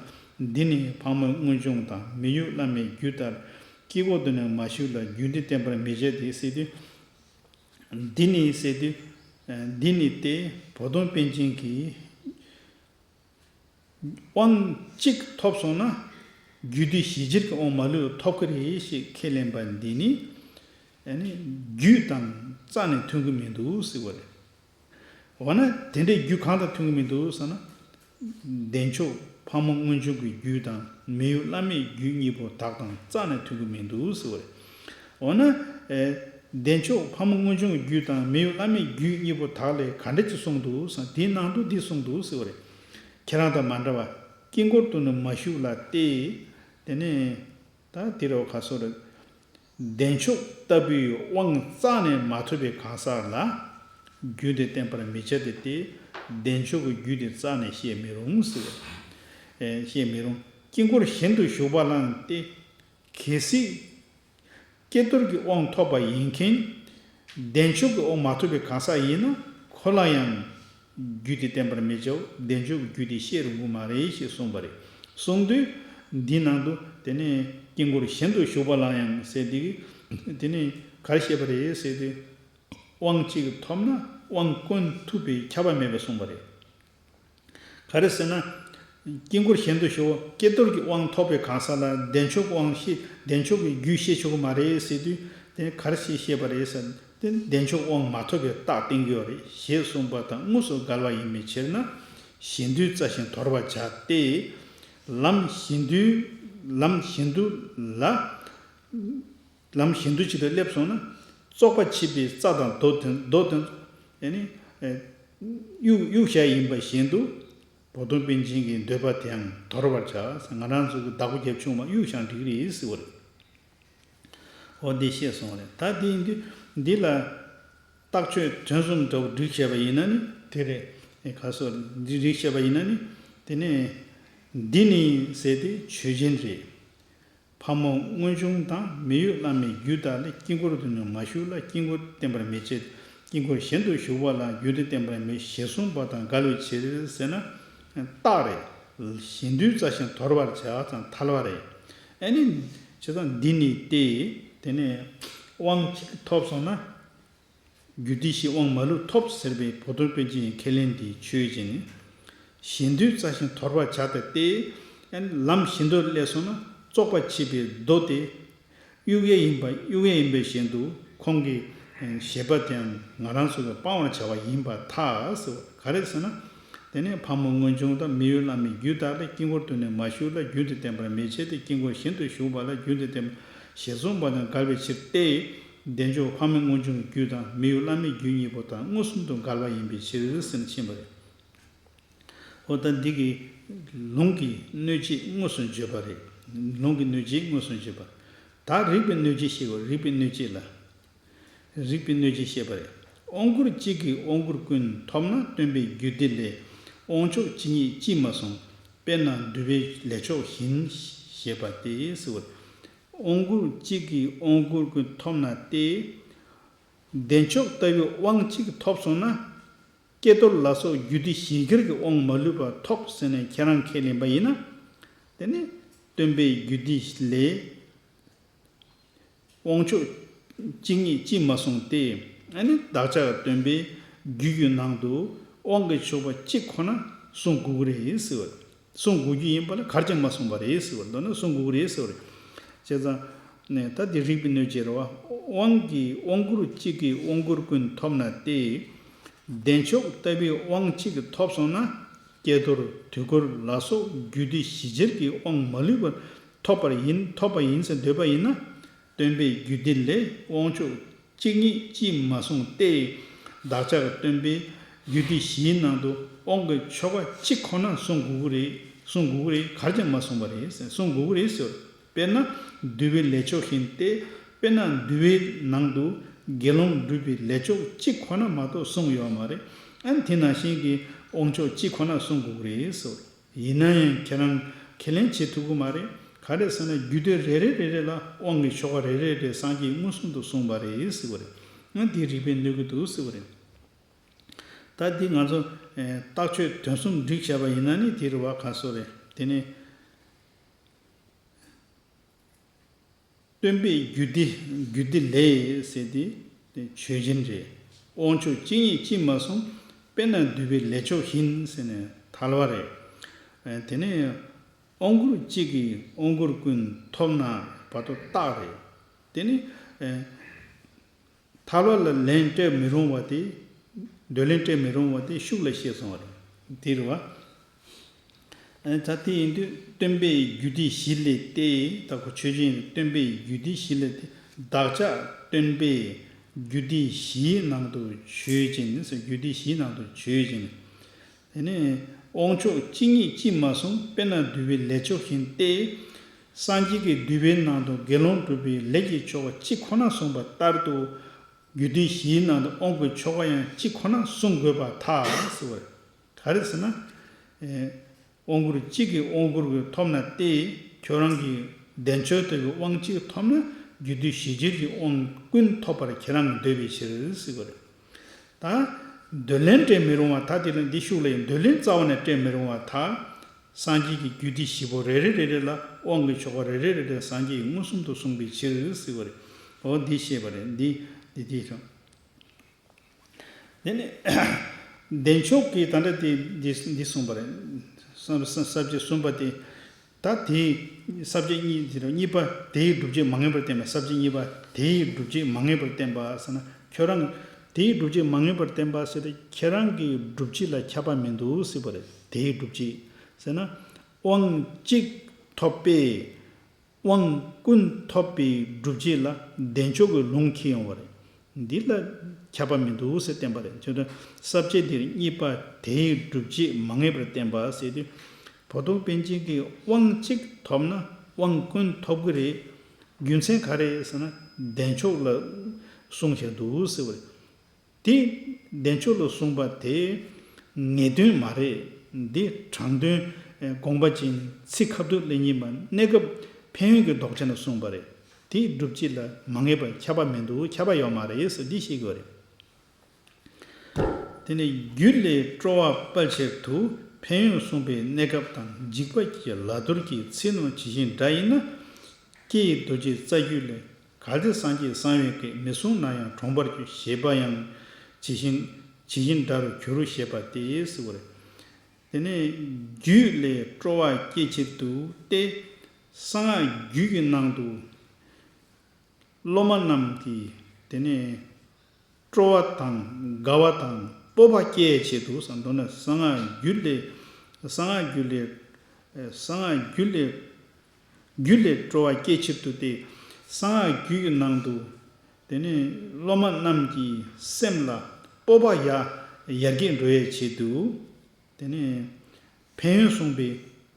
འདི་ནི་ཕག་མོའི་སྔོན་བྱུང་དང་མི་གཡོ་བླ་མའི་རྒྱུད་ལྟར། དཀྱིལ་འཁོར་དུ་ནི་མ་ཞུགས་ལ་རྒྱུད་འདི་བསྟན་པར་མི་བྱ་སྟེ་ཟེར་དུས། འདི་ནི་ཟེར་དུས། འདི་ནི་སྟེ་བོ་དོང་པཎ་ཆེན་གྱིས། དབང་གཅིག་ཐོབ་སོང་ན་རྒྱུད་སྡེ་བཞི་སྤྱིར་གྱི་དབང་མ་ལུས་ཐོབ་ཀྱི་རེད་ཞེས་ཁས་ལེན་པ་འདི་ནི། ཨ་ནི་རྒྱུད་དང་རྩ་ནས་མཐུན་གྱི་མི་འདུག་ཟེར་བ་རེད། འོ་ན་དེ་འདྲའི་རྒྱུད་གང་དང་མཐུན་གྱི་མི་འདུག་ཟེར་ན། བདེ་མཆོག་ཕག་མོ་སྔོན་བྱུང་གི་རྒྱུད་དང་མི་གཡོ་བླ་མེད་རྒྱུད་གཉིས་པོ་དག་དང་རྩ་ནས་མཐུན་གྱི་མི་འདུག་ཟེར་བ་རེད། འོ་ན། ཨེ། བདེ་མཆོག་ཕག་མོ་སྔོན་བྱུང་གི་རྒྱུད་དང་མི་གཡོ་བླ་མེད་རྒྱུད་གཉིས་པོ་དག་ལས་ག་འདྲ་ཅིག་གསུངས་འདུག་ཟེར་ན། དེའི་ནང་དུ་འདི་གསུངས་འདུག་ཟེར་བ་རེད། ཁྱེད་རང་དང་མ་འདྲ་བ། དཀྱིལ་འཁོར་དུ་ནི་མ་ཞུགས་ལ་སྟེ། དེ་ནས། ད་དེ་རུ་ག་སོ་རེད། བདེ་མཆོག་ལྟ་བུའི་དབང་རྩ་ནས་མ་ཐོབ་པའི་གང་ཟག་ལ། རྒྱུད་དེ་བསྟན་པར་མི་བྱ་སྟེ་སྟེ། བདེ་མཆོག་གི་རྒྱུད་དེ་རྩ་ནས་བཤད་མི་རུང་ཟེར་བ་རེད། ཨེ། བཤད་མི་རུང་། དཀྱིལ་འཁོར་གཞན་དུ་ཞུགས་པ་ལའང་སྟེ། གལ་སྲིད་ཀྱེ་རྡོར་གྱི་དབང་ཐོབ་པ་ཡིན་མཁན། བདེ་མཆོག་གི་དབང་མ་ཐོབ་པའི་གང་ཟག་ཡིན་ན་ཁོ་ལ་ཡང་རྒྱུད་དེ་བསྟན་པར་མི་བྱའོ། བདེ་མཆོག་གི་རྒྱུད་དེ་བཤད་རུང་གི་མ་རེད་ཞེས་གསུངས་པ་རེད། གསུངས་དུས་འདི་ནང་དུ་དེ་ནས་དཀྱིལ་འཁོར་གཞན་དུ་ཞུགས་པ་ལ་ཡང་ཟེར་དེ་དེ་ནས་ག་རེ་བཤད་པ་རེད་ཟེར་དུས། དབང་གཅིག་ཐོབ་ན་དབང་ཀུན་ཐུབ་པས་ཁྱབ་པ་མེད་པར་གསུངས་པ་རེད། ག་རེ་ཟེར་ན། དཀྱིལ་འཁོར་གཞན་དུ་ཞུགས་པ་ཀྱེ་རྡོར་གྱི་དབང་ཐོབ་པའི་གང་ཟག་ལ་བདེ་མཆོག་དབང་ཤེས་བདེ་མཆོག་གི་རྒྱུད་ཤེས་ཆོག་གི་མ་རེད་ཟེར་དུས་དེ་ག་རེ་ཞིག་བཤད་པ་རེད་ཟེར་ན་དེ་བདེ་མཆོག་དབང་མ་ཐོབ་པའི་རྟགས་བསྟན་གྱི་ཡོད་རེད་ཞེས་གསུངས་པ་དང་དངོས་སུ་འགལ་བ་ཡིན་པའི་ཕྱིར་ན། གཞན་དོན་རྩ་བཞིན་དོར་བར་བྱ་སྟེ། ལམ་གཞན་དོན་ལམ་གཞན་དུ་ལ། ལམ་གཞན་དུ་ཅིག་ཏུ་སླེབས་སོང་ན། བཙོག་པ་ཆད་པའི་རྩྭ་དང་རྡོ་དེ་རྡོ་དེ་ཚོ་ཨེ་ནི་ཨེ་གཡུག་གཡུག་བྱ་ཡིན་པ་བཞིན་དུ། བོ་དོང་པཎ་ཆེན་གྱི་འདོད་པ་དེའང་དོར་བར་བྱ། ང་རང་ཚོ་གི་བདག་པོ་རྒྱབ་ཆུང་བ་གཡུག་བྱ་འགྲིག་རེད་ཟེར་བ་རེད། འོ་འདི་བཤད་སོང་བ་རེད། ད་འདི་ཡིན་དུས་འདི་ལ་རྟགས་ཆོས་དོན་གསུམ་འདྲ་བོ་སྒྲིག་བྱས་པ་ཡིན་ན་ནི་དེ་རེད། ཨེ་ག་སོ་འདི་སྒྲིག་བྱས་པ་ཡིན་ན་ནི་དེ་ནས་འདི་ནི་ཟེར་ཏེ་ཆོས་ཅན་རེད། ཕག་མོ་མངོན་ཆུང་དང་མི་གཡོ་བླ་མའི་རྒྱུད་དག་ལས་དཀྱིལ་འཁོར་དུ་ནི་མ་ཞུགས་ལ་དཀྱིལ་འཁོར་བསྟན་པར་མི་བྱེད། དཀྱིལ་འཁོར་གཞན་དུ་ཞུགས་པ་ལ་རྒྱུད་དེ་བསྟན་པར་མི་ཞེས་གསུངས་པ་དང་འགལ་བའི་ཕྱིར་ཟེར་ན། རྟགས་རེད། གཞན་དོན་རྩ་བཞིན་དོར་བར་བྱ་ཙང་ཐལ་བ་རེད། ཨེ་ནི། བྱས་ཙང་འདི་ནི་སྟེ། དེ་ནས་དབང་གཅིག་ཐོབ་སོང་ན། རྒྱུད་སྡེ་བཞིའི་དབང་མ་ལུས་ཐོབ་ཟེར་བའི་བོ་དོང་པཎ་ཆེན་གྱི་ཁས་ལེན་དེ་ཆོས་ཅན། གཞན་དོན་རྩ་བཞིན་དོར་བར་བྱ་སྟེ། ལམ་གཞན་དུ་སླེབས་སོང་ན་བཙོག་པ་ཆད་པའི་རྡོ་དེ་གཡུག་ཡས་ཡིན་པ་གཡུག་ཡས་ཡིན་པ་བཞིན་དུ་ཁོང་གི་བཞེད་པ་དེའང་ང་རང་ཚོ་གིས་སྤང་བར་བྱ་བ་ཡིན་པར་ཐལ་ཟེར་བ་ག་རེ་ཟེར་ན། དེ་ནས་ཕག་མོ་མངོན་ཆུང་དང་མི་གཡོ་བླ་མའི་རྒྱུད་དག་ལས་དཀྱིལ་འཁོར་དུ་ནི་མ་ཞུགས་ལ་རྒྱུད་དེ་བསྟན་པར་མི་བྱེད་དེ། དཀྱིལ་འཁོར་གཞན་དུ་ཞུགས་པ་ལ་རྒྱུད་དེ་བསྟན་པར་ཞེས་གསུངས་པ་དང་འགལ་བའི་ཕྱིར་ཏེ། བདེ་མཆོག་ཕག་མོ་མངོན་ཆུང་གི་རྒྱུད་དང་མི་གཡོ་བླ་མའི་རྒྱུད་གཉིས་པོ་དང་མངོན་སུམ་དུ་འགལ་བ་ཡིན་པའི་ཕྱིར་ཟེར་ནས་ཕྱིན་པ་རེད། འོ་ད་འདི་གི་ལུང་གི་གནོད་བྱེད་དངོས་སུ་བརྗོད་པ་རེད། ལུང་གི་གནོད་བྱེད་དངོས་སུ་བརྗོད་པ། ད་རིགས་པའི་གནོད་བྱེད་ཞེས་པ་རིགས་པའི་གནོད་བྱེད་ལ། རིགས་པའི་གནོད་བྱེད་བཤད་པ་རེད། དབང་བསྐུར་གཅིག་གིས་དབང་བསྐུར་ཀུན་ཐོབ་ན་སྟོན་པའི་རྒྱུད་སྡེ་ལས་དབང་ཕྱུག་གཅིག་ཉིད་ཅིས་མ་གསུངས། དཔེར་ན་འདུལ་བའི་ལས་ཆོག་བཞིན་ཞེས་པ་སྟེ་ཟེར་བ། དབང་བསྐུར་གཅིག་གིས་དབང་བསྐུར་ཀུན་ཐོབ་ན་སྟེ། བདེ་མཆོག་ལྟ་བུའི་དབང་གཅིག་ཐོབ་སོང་ན། ཀྱེ་རྡོར་ལ་སོགས་རྒྱུད་སྡེ་བཞི་སྒེར་གྱི་དབང་མ་ལུས་པ་ཐོབ་ཟེར་ནས་ཁྱེད་རང་ཁས་ལེན་པ་ཡིན་ན། དེ་ནི་སྟོན་པའི་རྒྱུད་སྡེ་ལས། དབང་ཕྱུག་གཅིག་ཉིད་ཅིས་མ་གསུངས་ཏེ། ཨ་ནི་བདག་ཅག་སྟོན་པའི་རྒྱུད་ཀྱི་ནང་དུ་དབང་གི་ཕྱོགས་པ་གཅིག་ཁོ་ན་གསུང་དགོས་ཀྱི་རེད་ཟེར་བ་རེད། གསུང་དགོས་རྒྱུ་ཡིན་པ་ལ་གར་ཀྱང་མ་གསུངས་པ་རེད་ཟེར་བ་རེད། མདོར་ན་གསུང་དགོས་ཀྱི་རེད་ཟེར་བ་རེད། བྱས་ཙང་། ནས་ད་འདི་རིགས་པའི་གནོད་བྱེད་རེད་བ། དབང་གི་དབང་བསྐུར་གཅིག་གིས་དབང་བསྐུར་ཀུན་ཐོབ་ན་སྟེ། བདེ་མཆོག་ལྟ་བུའི་དབང་གཅིག་གིས་ཐོབ་སོང་ན། ཀྱེ་རྡོར་དུས་འཁོར་ལ་སོགས་རྒྱུད་སྡེ་བཞི་སྒེར་གྱི་དབང་མ་ལུས་པ་ཐོབ་པར་ཡིན་ཐོབ་པ་ཡིན་ཟེར་འདོད་པ་ཡིན་ན། སྟོན་པའི་རྒྱུད་སྡེ་ལས་དབང་ཕྱུག་གཅིག་ཉིད་ཅིས་མ་གསུངས་ཏེ། བདག་ཅག་སྟོན་པའི་རྒྱུད་སྡེ་བཞིའི་ནང་དུ་དབང་གི་ཕྱོགས་པ་གཅིག་ཁོ་ན་གསུང་དགོས་ཀྱི་རེད། གསུང་དགོས་ཀྱི་རེད། གར་ཀྱང་མ་གསུངས་པ་རེད་ཟེར། གསུང་དགོས་ཀྱི་རེད་ཟེར། དཔེར་ན་འདུལ་བའི་ལས་ཆོག་བཞིན་ཏེ། དཔེར་ན་འདུལ་བའི་ནང་དུ་དགེ་སློང་སྒྲུབ་པའི་ལས་ཆོག་གཅིག་ཁོ་ན་མ་གཏོགས་གསུངས་ཡོད་མ་རེད། ཨ་ནི་དེ་ནང་བཞིན་གྱི་དབང་ཕྱོགས་གཅིག་ཁོ་ན་གསུང་དགོས་ཀྱི་རེད་ཟེར། ཡིན་ན་ཡང་ཁྱེད་རང་ཁས་ལེན་བྱེད་ཐུབ་ཀྱི་མ་རེད། ག་རེ་ཟེར་ན་རྒྱུད་སྡེ་རེ་རེ་རེ་རེ་ལ་དབང་གི་ཆོ་ག་རེ་རེ་རེ་སངས་རྒྱས་མངོན་སུམ་དུ་གསུངས་པ་རེད་ཟེར་བ་རེད། ང་འདི་རིགས་པས་གནོད་ཀྱི་འདུག་ཟེར་བ་རེད། ད་འདི་ང་ཚོ་ཨེ་རྟགས་ཆོས་དོན་གསུམ་སྒྲིག་བྱས་པ་ཡིན་ན་ནི་དེ་རེད་བ་ག་སོ་རེད། དེ་ནི། སྟོན་པའི་རྒྱུད་སྡེ་རྒྱུད་སྡེ་ལས་ཟེར་ཏེ་དེ་ཆོས་ཅན་རེད། དབང་ཕྱུག་གཅིག་ཉིད་ཅིས་མ་གསུངས། དཔེར་ན་འདུལ་བའི་ལས་ཆོག་བཞིན་ཟེར་ནས་ཐལ་བ་རེད། ཨེ་དེ་ནས་དབང་བསྐུར་གཅིག་གིས་དབང་བསྐུར་ཀུན་ཐོབ་ན་བར་དུ་རྟགས་རེད། དེ་ནི་ཨེ། ཐལ་བ་ལ་ལན་སྤྲད་མི་རུང་བ་དེ། འདོད་ལན་སྤྲད་མི་རུང་བ་དེ་ཤུགས་ལ་བཤད་སོང་བ་རེད། དེ་རེད་བ། ཨ་ནི་ད་དེ་ཡིན་དུས་སྟོན་པའི་རྒྱུད་སྡེ་བཞི་ལས་ཏེ། ད་ཁོ་ཆོས་ཅན་སྟོན་པའི་རྒྱུད་སྡེ་བཞི་ལས་ཏེ། བདག་ཅག་སྟོན་པའི་རྒྱུད་སྡེ་བཞིའི་ནང་དུ་ཆོས་ཅན་ཟེར། རྒྱུད་སྡེ་བཞིའི་ནང་དུ་ཆོས་ཅན། དེ་ནས་དབང་ཕྱུག་གཅིག་ཉིད་ཅིས་མ་གསུངས། དཔེར་ན་འདུལ་བའི་ལས་ཆོག་བཞིན་ཏེ། སངས་རྒྱས་ཀྱིས་འདུལ་བའི་ནང་དུ་དགེ་སློང་སྒྲུབ་པའི་ལས་ཀྱི་ཆོ་ག་གཅིག་ཁོ་ན་གསུངས་པ་ལྟར་དུ། རྒྱུད་སྡེ་བཞིའི་ནང་དུ་དབང་གི་ཆོ་ག་ཡང་གཅིག་ཁོ་ན་གསུང་དགོས་པར་ཐལ་ཟེར་བ་རེད། ག་རེ་ཟེར་ན། ཨེ། དབང་བསྐུར་གཅིག་གིས་དབང་བསྐུར་གྱི་ཐོབ་ན་སྟེ། ཁྱོད་རང་གིས་བདེ་མཆོག་ལྟ་བུའི་དབང་གཅིག་ཐོབ་ན་ རྒྱུ་དུས་གཞི་འགྱུར་གྱི་དབང་ཀུན་ཐོབ་པར་ཁྱེད་རང་གིས་འདོད་པའི་ཕྱིར་ཟེར་བ་རེད། ད་འདོད་ལན་སྤྲད་མི་རུང་བ། ད་དེ་ལ་འདི་ཤུགས་ལ་ཡིན། འདོད་ལན་རྩ་བ་ནས་སྤྲད་མི་རུང་བ། ད་སངས་རྒྱས་ཀྱི་རྒྱུད་སྡེ་བཞི་པོ་རེ་རེ་རེ་རེ་ལ་དབང་གི་ཆོ་ག་རེ་རེ་རེ་རེ་སངས་རྒྱས་ཀྱིས་མངོན་སུམ་དུ་གསུངས་པའི་ཕྱིར་ཟེར་བ་རེད། འོ་འདི་བཤད་པ་རེད། འདི་འདི་འདི་རེད། དེ་ནས་བདེ་མཆོག་གིས་ད་ལྟ་དེ་འདི་འདི་གསུངས་པ་རེད། ས་ས་ས་བཅད་གསུམ་པ་དེ། ད་དེའི་ས་བཅད་གཉིས་དེ་རུ་གཉིས་པ་དེའི་སྒྲུབ་བྱེད་མ་ངེས་པར་བསྟན་པ། ས་བཅད་གཉིས་པ་དེའི་སྒྲུབ་བྱེད་མ་ངེས་པར་བསྟན་པ་ཟེར་ན། ཁྱོད་རང་དེའི་སྒྲུབ་བྱེད་མ་ངེས་པར་བསྟན་པ་ཟེར་ཏེ། ཁྱེད་རང་གི་སྒྲུབ་བྱེད་ལ་ཁྱབ་པ་མི་འདུག་ཟེར་བ་རེད། དེའི་སྒྲུབ་བྱེད་ཟེར་ན། དབང་གཅིག་ཐོབ་པས། དབང་ཀུན་ཐོབ་པའི་སྒྲུབ་བྱེད་ལ་བདེ་མཆོག་གི་ལུང་འཁྱེར་ཡོང་བ་རེད། འདི་ལ་ཁྱབ་པ་མི་འདུག་ཟེར་བསྟན་པ་རེད། ཁྱོད་ཚོ་ས་བཅད་འདིར་གཉིས་པ་དེའི་སྒྲུབ་བྱེད་མ་ངེས་པར་བསྟན་པ་ཟེར་དུས། བོ་དོང་པཎ་ཆེན་གྱིས་དབང་གཅིག་ཐོབ་ན་དབང་ཀུན་ཐོབ་ཀྱི་རེད། རྒྱུ་མཚན་ག་རེ་ཟེར་ན། བདེ་མཆོག་ལ་གསུངས་བཞག་འདུག་ཟེར་བ་རེད། དེ་བདེ་མཆོག་ལ་གསུངས་པ་དེ་ངེས་དོན་མ་རེད། འདི་དྲང་དོན་དགོངས་པ་ཅན་ཚིག་ཁ་ཐུག་ལེན་གྱིན་པ། གནས་སྐབས་ཕན་ཡོན་གྱི་ལྡོག་ཕྱོགས་ནས་གསུངས་པ་རེད། དེའི་སྒྲུབ་བྱེད་ལ་མ་ངེས་པར་ཁྱབ་པ་མི་འདུག། ཁྱབ་པ་ཡོད་མ་རེད་ཟེར་འདི་བཤད་དགོས་རེད། དེ་ནས་རྒྱུད་ལས་སྤྲོ་བ་སྤེལ་ཕྱིར་དུ་ཕན་ཡོན་གསུངས་པའི་གནས་སྐབས་དང་འཇིགས་པ་སྐྱེ་ལ་དོར་གྱི་ཚིག་རྣམས་ཇི་བཞིན་སྒྲ་ཡིན་ན། ཀྱེ་རྡོ་རྗེ་རྩ་རྒྱུད་ལས། གལ་ཏེ་སངས་རྒྱས་གསང་བའི་སྐད། མི་གསུང་ན་ཡང་གྲོང་པར་འགྱུར། ཞེས་པ་ཡང་ཇི་བཞིན་ཇི་བཞིན་སྒྲ་རུ་འགྱུར་ཞེས་པ་སྟེ་ཟེར་བ་རེད། དེ་ནས་རྒྱུད་ལས་སྤྲོ་བ་སྐྱེ་ཕྱིར་དུ་སྟེ། གསང་སྔགས་རྒྱུད་ཀྱི་ནང་དུ་སློབ་མ་རྣམས་ཀྱིས་དེ་ནས་སྤྲོ་བ་དང་དགའ་བ་དང་སྤོབས་པ་སྐྱེ་ཕྱིར་དུ་ཟེར། མདོར་ན་གསང་སྔགས་རྒྱུད་ལས། གསང་སྔགས་རྒྱུད་ལས། གསང་སྔགས་རྒྱུད་ལས། རྒྱུད་ལས་སྤྲོ་བ་སྐྱེ་ཕྱིར་དུ་སྟེ། གསང་སྔགས་རྒྱུད་ཀྱི་ནང་དུ་དེ་ནས་སློབ་མ་རྣམས་ཀྱི་སེམས་ལ་སྤོབས་པ་ཡར་ཡར་རྒྱས་འགྲོ་ཡའི་ཆེད་དུ། དེ་ནས་ཕན་ཡོན་གསུངས་པའི་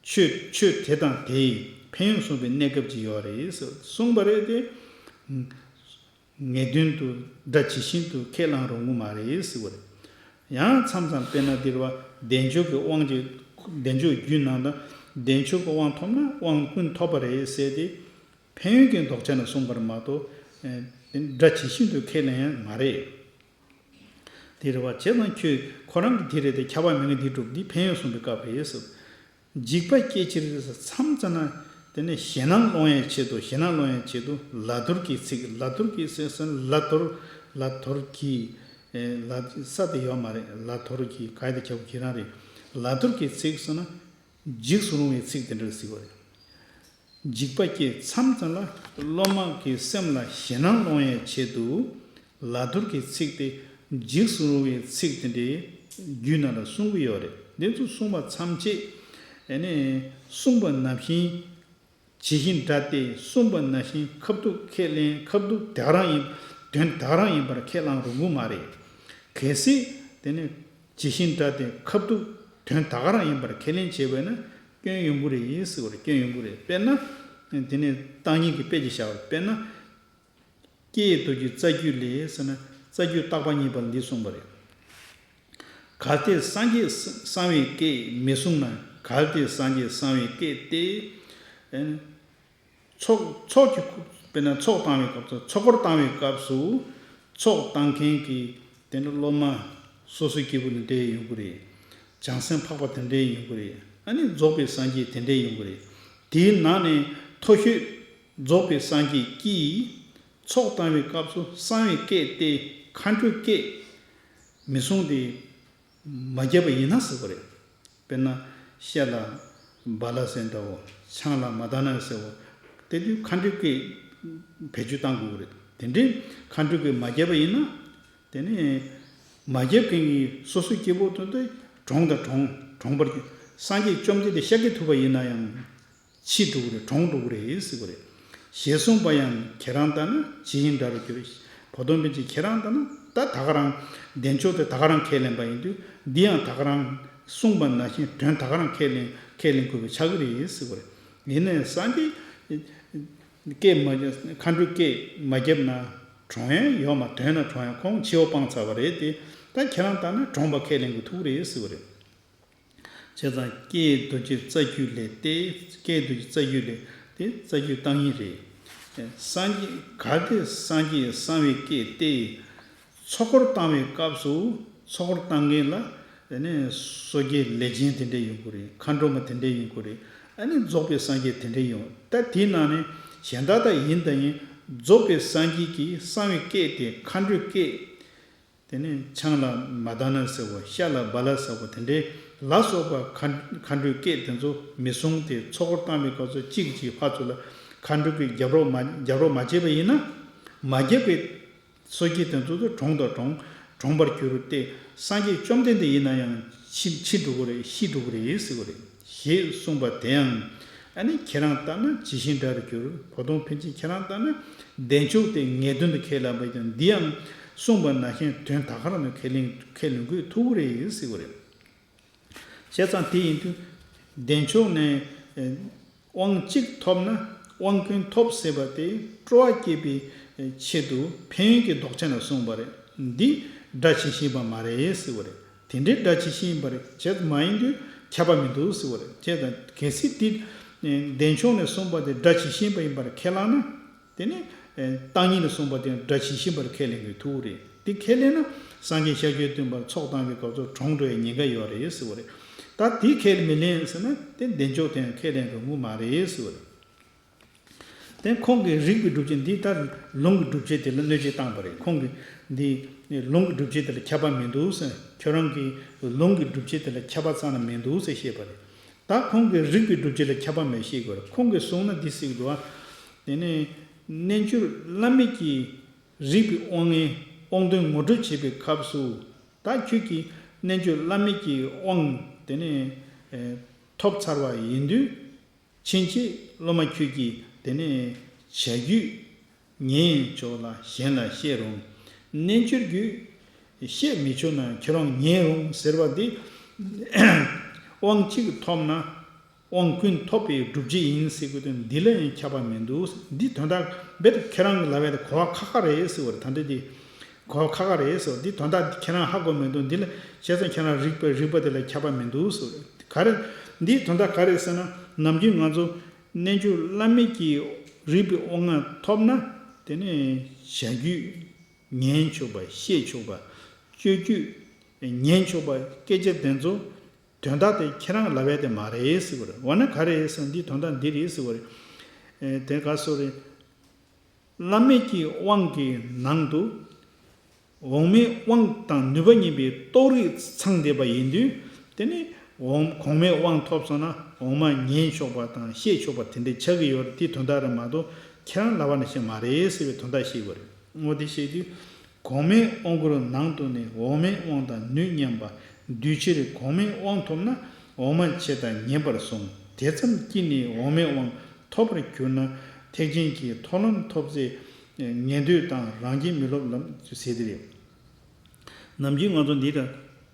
ཆོས། ཆོས་དེ་དང་དེའི་ཕན་ཡོན་གསུངས་པའི་གནས་སྐབས་ཅིག་ཡོད་རེད་ཟེར་གསུངས་པ་རེད་དེ། ངེས་དོན་དུ་སྒྲ་ཇི་བཞིན་དུ་ཁས་བླངས་རུང་གི་མ་རེད་ཟེར་བ་རེད། ཡང་མཚམས་མཚམས་དཔེར་ན་འདིར་བ་བདེ་མཆོག་གི་དབང་གི། བདེ་མཆོག་རྒྱུད་ནང་དུ་བདེ་མཆོག་གི་དབང་ཐོབ་ན་དབང་ཀུན་ཐོབ་པ་རེད་ཟེར་ཏེ། ཕན་ཡོན་གྱི་ལྡོག་ཕྱོགས་ནས་གསུངས་པར་མ་གཏོགས། ཨེ། སྒྲ་ཇི་བཞིན་དུ་ཁས་ལེན་ཡང་མ་རེད། དེ་རེད་བ། བྱས་ཙང་ཁྱོད་ཁོ་རང་གི་དེ་རེད་དེ། ཁྱབ་པ་མེད་མཁན་འདི་སྒྲུབ། འདི་ཕན་ཡོན་གསུངས་པའི་སྐབས་རེད་ཟེར། འཇིགས་པ་སྐྱེ་ཕྱིར་མཚམས་ཙམ་ན། དེ་ནས་ཞེད་སྣང་སློང་ཡའི་ཆེད་དུ། ཞེད་སྣང་སློང་ཡའི་ཆེད་དུ་ལ་དོར་གྱི་ཚིག། ལ་དོར་གྱི་ཟེར་ཟེར་ན་ལ་དོར། ལ་དོར་གྱི། ཨེ། ལ། ས་དེ་ཡོད་མ་རེད། ལ་དོར་གྱི། ག་ཡ་དེ་ཁྱབ་ཁྱེད་རང་རེད། ལ་དོར་གྱི་ཚིག་ཟེར་ན་འཇིགས་སུ་རུང་བའི་ཚིག་དེ་འདྲ་ཟེར་བ་རེད། འཇིགས་པ་སྐྱེ་མཚམས་ཙམ་ལ་སློབ་མ་གི་སེམས་ལ་ཞེད་སྣང་སློང་ཡའི་ཆེད་དུ། ལ་དོར་གྱི་ཚིག་དེ་འཇིགས་སུ་རུང་བའི་ཚིག་དེ་འདྲའི་རྒྱུད་ནང་ལ་གསུང་གི་ཡོད་རེད། འདི་ཚོ་གསུངས་པ་ཐམས་ཅད། ཨེ་ནས་གསུངས་པ་ནང་བཞིན་ཇི་བཞིན་སྒྲ་སྟེ། གསུངས་པ་ནང་བཞིན་ཁ་ཐུག་ཁས་ལེན། ཁ་ཐུག་དེ་ག་རང་ཡིན། དོན་དེ་ག་རང་ཡིན་པར་ཁས་བླངས་རུང་གི་མ་རེད། གལ་སྲིད་དེ་ནས་ཇི་བཞིན་སྒྲ་སྟེ་ཁ་ཐུག་དོན་དེ་ག་རང་ཡིན་པར་ཁས་ལེན་བྱས་པས་ན་སྐྱོན་ཡོང་གི་རེད་ཟེར་བ་རེད། སྐྱོན་ཡོང་གི་རེད། དཔེར་ན། དེ་ནས་བརྟག་གཉིས་ཀྱི་དཔེ་ཅིག་བཞག་པ་རེད། དཔེར་ན། ཀྱེ་རྡོ་རྗེ་རྩ་རྒྱུད་ལས་ཟེར་ན། རྩ་རྒྱུད་བརྟག་པ་གཉིས་པར་འདི་གསུངས་པ་རེད། གལ་ཏེ་སངས་རྒྱས་གསང་བའི་སྐད་མི་གསུང་ན། གལ་ཏེ་སངས་རྒྱས་གསང་བའི་སྐད་སྟེ། ཚོགས། ཚོགས་ཀྱི། དཔེར་ན་ཚོགས་བཏང་བའི་སྐབས་སུ། ཚོགས་སྐོར་བཏང་བའི་སྐབས་སུ། ཚོགས་བཏང་མཁན་གྱི་དེ་འདྲ་སློབ་མ་སོ་སོའི་སྐྱེ་བོ་དེ་འདྲ་ཡོང་གི་རེད། བྱང་སེམས་འཕགས་པ་དེ་འདྲ་ཡོང་གི་རེད། ཨ་ནི་རྫོགས་པའི་སངས་རྒྱས་དེ་འདྲ་ཡོང་གི་རེད། དེའི་ནང་ནས་མཐོ་ཤོས་རྫོགས་པའི་སངས་རྒྱས་ཀྱིས་ཚོགས་བཏང་བའི་སྐབས་སུ་གསང་བའི་སྐད་སྟེ་མཁའ་འགྲོའི་སྐད་མི་གསུང་སྟེ། མ་བརྒྱབ་པ་ཡིན་ན་ཟེར་བ་རེད། དཔེར་ན་ཤ་ལ་བ་ལ་ཟེར་འདྲ་བོ། ཆང་ལ་མ་ད་ན་ཟེར་བོ། དེ་དུས་མཁའ་འགྲོའི་སྐད་བེད་སྤྱོད་གཏང་དགོས་ཀྱི་རེད། དེ་འདྲའི་མཁའ་འགྲོའི་སྐད་མ་བརྒྱབ་པ་ཡིན་ན། དེ་ནས་མ་བརྒྱབ་མཁན་གྱི་སོ་སོའི་སྐྱེ་བོ་དེ་ཚོ་གྲོངས་དང་གྲོངས། གྲོངས་པར་གྱུར། སངས་རྒྱས་བཅོམ་ལྡན་འདས་ཤཱཀྱ་ཐུབ་པ་ཡིན་ན་ཡང་། འཆི་འགྲོ་གི་རེད། གྲོངས་འགྲོ་གི་རེད་ཟེར་གི་རེད། ཞེས་གསུངས་པ་ཡང་ཁྱེད་རང་ལྟར་ན་ཇི་བཞིན་སྒྲ་རུ་འགྱུར། བོ་དོང་པཎ་ཆེན་ཁྱེད་རང་ལྟར་ན་ད་ད་ག་རང་བདེ་མཆོག་དེ་ད་ག་རང་ཁས་ལེན་པ་ཡིན་དུས། འདི་ཡང་ད་ག་རང་གསུངས་པ་ནང་བཞིན་དོན་ད་ག་རང་ཁས་ལེན། ཁས་ལེན་དགོས་པ་ཆགས་ཀྱི་རེད་ཟེར་གི་རེད། ཡིན་ནའི་སངས་རྒྱས་སྐད་མ། མཁའ་འགྲོའི་སྐད་མ་བརྒྱབ་ན་གྲོངས་ཡ་ཡོད་མ། དོན་ན་གྲོངས་ཡ། ཁོང་འཆི་བ་སྤངས་ཚར་བ་རེད་དེ། ད་ཁྱེད་རང་ལྟར་ན་གྲོངས་པ་ཁས་ལེན་དགོས་ཐུག་རེད་ཟེར་གི་རེད། བྱས་ཙང་ཀྱེ་རྡོ་རྗེ་རྩ་རྒྱུད་ལས་ཏེ། ཀྱེ་རྡོ་རྗེ་རྩ་རྒྱུད་ལས་ཏེ། རྩ་རྒྱུད་བརྟག་གཉིས་རེད། སངས་རྒྱས་གལ་ཏེ་སངས་རྒྱས་གསང་བའི་སྐད་སྟེ། ཚོགས་འཁོར་བཏང་བའི་སྐབས་སུ་ཚོགས་འཁོར་བཏང་མཁན་ལ་དེ་ནས་སོ་སྐྱེ་ལས་ཅན་དེ་འདྲས་ཡོང་གི་རེད། མཁའ་འགྲོ་མ་དེ་འདྲས་ཡོང་གི་རེད། ཨ་ནི་རྫོགས་པའི་སངས་རྒྱས་དེ་འདྲས་ཡོང་། ད་དེའི་ནང་ནས་གཞན་དག་ད་ཡིན་ད་ཡིན་རྫོགས་པའི་སངས་རྒྱས་ཀྱི་གསང་བའི་སྐད་དེ་མཁའ་འགྲོའི་སྐད། དེ་ནས་ཆང་ལ་མ་ད་ན་ཟེར་བ། ཤ་ལ་བ་ལ་ཟེར་བ་དེ་འདྲའི་ལ་སོགས་པ་མཁའ་མཁའ་འགྲོའི་སྐད་དེ་ཚོ་མི་གསུང་སྟེ། ཚོགས་འཁོར་བཏང་བའི་སྐབས་སུ་གཅིག་གིས་གཅིག་ཕར་ཚུར་ལ་མཁའ་འགྲོ་གི་རྒྱབ་རོགས་མ་རྒྱབ་རོགས་མ་བྱས་པ་ཡིན་ན། མ་རྒྱབ་པའི་སོ་སྐྱེ་དེ་ཚོ་དེ་གྲོངས་དང་གྲོངས་གྲོངས་པར་འགྱུར་ཏེ། སངས་རྒྱས་བཅོམ་ལྡན་འདས་ཡིན་ན་ཡང་འཆི་འཆི་འགྲོ་གི་རེད། ཤི་འགྲོ་གི་རེད་ཟེར་བ་རེད། ཞེས་གསུངས་པ་དེའང་ཨ་ནི་ཁྱེད་རང་ལྟར་ན་ཇི་བཞིན་འདྲ་རུ་འགྱུར། བུ་སྟོང་ཕན་ཆད་ཁྱེད་རང་ལྟར་ན་བདེ་མཆོག་དེ་ངེས་དོན་དུ་ཁས་ལེན་པ་ཡིན་ན། འདི་ཡང་གསུངས་པ་ནང་བཞིན་དོན་ད་ག་རང་དུ་ཁས་ལེན་ཁས་ལེན་དགོས་ཐུག་གི་རེད་ཟེར་བ་རེད། བྱས་ཙང་དེ་ཡིན་དུས་བདེ་མཆོག་ནས་དབང་གཅིག་ཐོབ་ན་དབང་ཀུན་ཐོབ་ཟེར་བ་དེ་སྤྲོ་བ་སྐྱེད་པའི་ཆེད་དུ་ཕན་ཡོན་གྱི་ལྡོག་ཆ་ནས་གསུངས་པ་རེད། འདི་སྒྲ་ཇི་བཞིན་པ་མ་རེད་ཟེར་བ་རེད། དེ་འདྲའི་སྒྲ་ཇི་བཞིན་པར་བྱེད་མ་ཡིན་དུས་ཁྱབ་པ་མི་འདུག་ཟེར་བ་རེད། བྱས་ཙང་གལ་སྲིད་དེ་བདེ་མཆོག་ནས་གསུངས་པ་དེ་སྒྲ་ཇི་བཞིན་པ་ཡིན་པར་ཁས་བླངས་ན། དེ་ནི་བརྟག་གཉིས་ནས་གསུངས་པ་དེ་སྒྲ་ཇི་བཞིན་པར་ཁས་ལེན་དགོས་ཐུག་རེད། དེ་ཁས་ལེན་ན་སངས་རྒྱས་ཤཱཀྱའི་བསྟན་པར་ཚོགས་བཏང་བའི་སྐབས་སུ་གྲོངས་འགྲོ་བའི་ཉེན་ཁ་ཡོད་རེད་ཟེར་བ་རེད། ད་དེ་ཁས་མི་ལེན་ཟེར་ན་དེ་བདེ་མཆོག་དེ་ཡང་ཁས་ལེན་རུང་མ་རེད་ཟེར་བ་རེད། དེ་ཁོང་གིས་རིགས་པའི་སྒྲུབ་བྱེད་འདི་ལྟར་ལུང་གི་སྒྲུབ་བྱེད་དེ་ལ་གནོད་བྱེད་བཏང་བ་རེད། ཁོང་གིས་འདི་ལུང་གི་སྒྲུབ་བྱེད་དེ་ལ་ཁྱབ་པ་མི་འདུག་ཟེར། ཁྱོད་རང་གི་ལུང་གི་སྒྲུབ་བྱེད་དེ་ལ་ཁྱབ་པ་རྩ་ནས་མི་འདུག་ཟེར་བཤད་པ་རེད། ད་ཁོང་གིས་རིགས་པའི་སྒྲུབ་བྱེད་ལ་ཁྱབ་པ་མེད་བཤད་དགོས་རེད། ཁོང་གིས་གསུངས་ན་འདི་ཟེར་གི་འདུག་ཨ། དེ་ནས་རྣལ་འབྱོར་བླ་མེད་ཀྱི་རིགས་པའི་དབང་ལྔའི་དབང་དོན་ངོ་སྤྲོད་བྱེད་པའི་སྐབས་སུ། ད་ཁྱོད་ཀྱིས་རྣལ་འབྱོར་བླ་མེད་ཀྱི་དབང་དེ་ནས་ཨེ་ཐོབ་ཚར་བ་ཡིན་དུས། ཕྱིན་ཆད་སློབ་མ་ཁྱོད་ཀྱིས་དེ་ནས་བྱ་རྒྱུད་ཉན་ཆོག་ལ་གཞན་ལ་བཤད་རུང་། རྣལ་འབྱོར་རྒྱུད་བཤད་མི་ཆོག་ན་ཁྱེད་རང་ཉན་རུང་ཟེར་བ་འདི། དབང་གཅིག་ཐོབ་ན་དབང་ཀུན་ཐོབ་པའི་སྒྲུབ་བྱེད་ཡིན་ཟེར་དགོས་དོན་འདི་ལ་ཡང་ཁྱབ་པ་མི་འདུག། འདི་དོན་དག་རྦད་དེ་ཁྱེད་རང་གི་ལབ་ཡ་དེ་གོ་བ་ཁག་ཁག་རེད་ཟེར་བ་རེད། ད་འདི་འདི་གོ་བ་ཁག་ཁག་རེད་ཟེར་བ། འདི་དོན་དག་འདི་ཁྱེད་རང་ཧ་གོ་མི་འདུག། འདི་ལ་བྱས་ཙང་ཁྱེད་རང་རིགས་པ་རིགས་པ་དེ་ལ་ཁྱབ་པ་མི་འདུག་ཟེར་བ་རེད། ག་རེ། འདིའི་དོན་དག་ག་རེ་ཟེར་ན། ནམ་རྒྱུན་ང་ཚོ་རྣལ་འབྱོར་བླ་མེད་ཀྱི་རིགས་པའི་དབང་ལྔ་ཐོབ་ན་དེ་ནས་བྱ་རྒྱུད་ཉན་ཆོག་པ། བཤད་ཆོག་པ། སྤྱོད་རྒྱུད་ཉན་ཆོག་པ། སྐད་ཆ་དེ་ཚོ་དོན་དག་དེ་ཁྱེད་རང་ལབ་ཡ་དེ་མ་རེད་ཟེར་བ་རེད། འོ་ན་ག་རེ་ཟེར་ན་འདིའི་དོན་དག་འདི་རེད་ཟེར་བ་རེད། ཨེ་དེ་ག་སོ་རེད། བླ་མེད་ཀྱི་དབང་གི་ནང་དུ་འོག་མའི་དབང་དང་ནུས་པ་གཉིས་པའི་རྟོགས་རིགས་ཚང་བསྡད་པ་ཡིན་དུས། དེ་ནི་འོག་གོང་མའི་དབང་ཐོབ་སོང་ན་འོག་མ་ཉན་ཆོག་པ་དང་བཤད་ཆོག་པ་དེ་འདྲ་ཆགས་ཀྱི་ཡོད་རེད། དེ་དོན་དག་རེད་མ་གཏོགས་ཁྱེད་རང་ལབ་པ་ནང་བཞིན་མ་རེད་ཟེར་བའི་དོན་དག་ཤེས་དགོས་རེད། འོ་དེ་ཤེས་དུས། གོང་མའི་དབང་བསྐུར་ནང་དུ་ནི་འོག་མའི་དབང་དང་ནུས་མཉམ་པ། དུས་ཕྱིར་གོང་མའི་དབང་ཐོབ་ན་འོག་མ་ཆད་དང་ཉན་པར་གསུངས། དེ་ཙམ་གྱིས་ནི་འོག་མའི་དབང་ཐོབ་པར་གྱུར་ན་ཐེག་ཆེན་གྱི་མཐོང་ལམ་ཐོབ་ཚེ་ཉན་ཐོས་དང་རང་རྒྱལ་མི་སློབ་ལམ་ཟེར་དེ་རེད། ནམ་རྒྱུན་ང་ཚོ་འདི་ལ་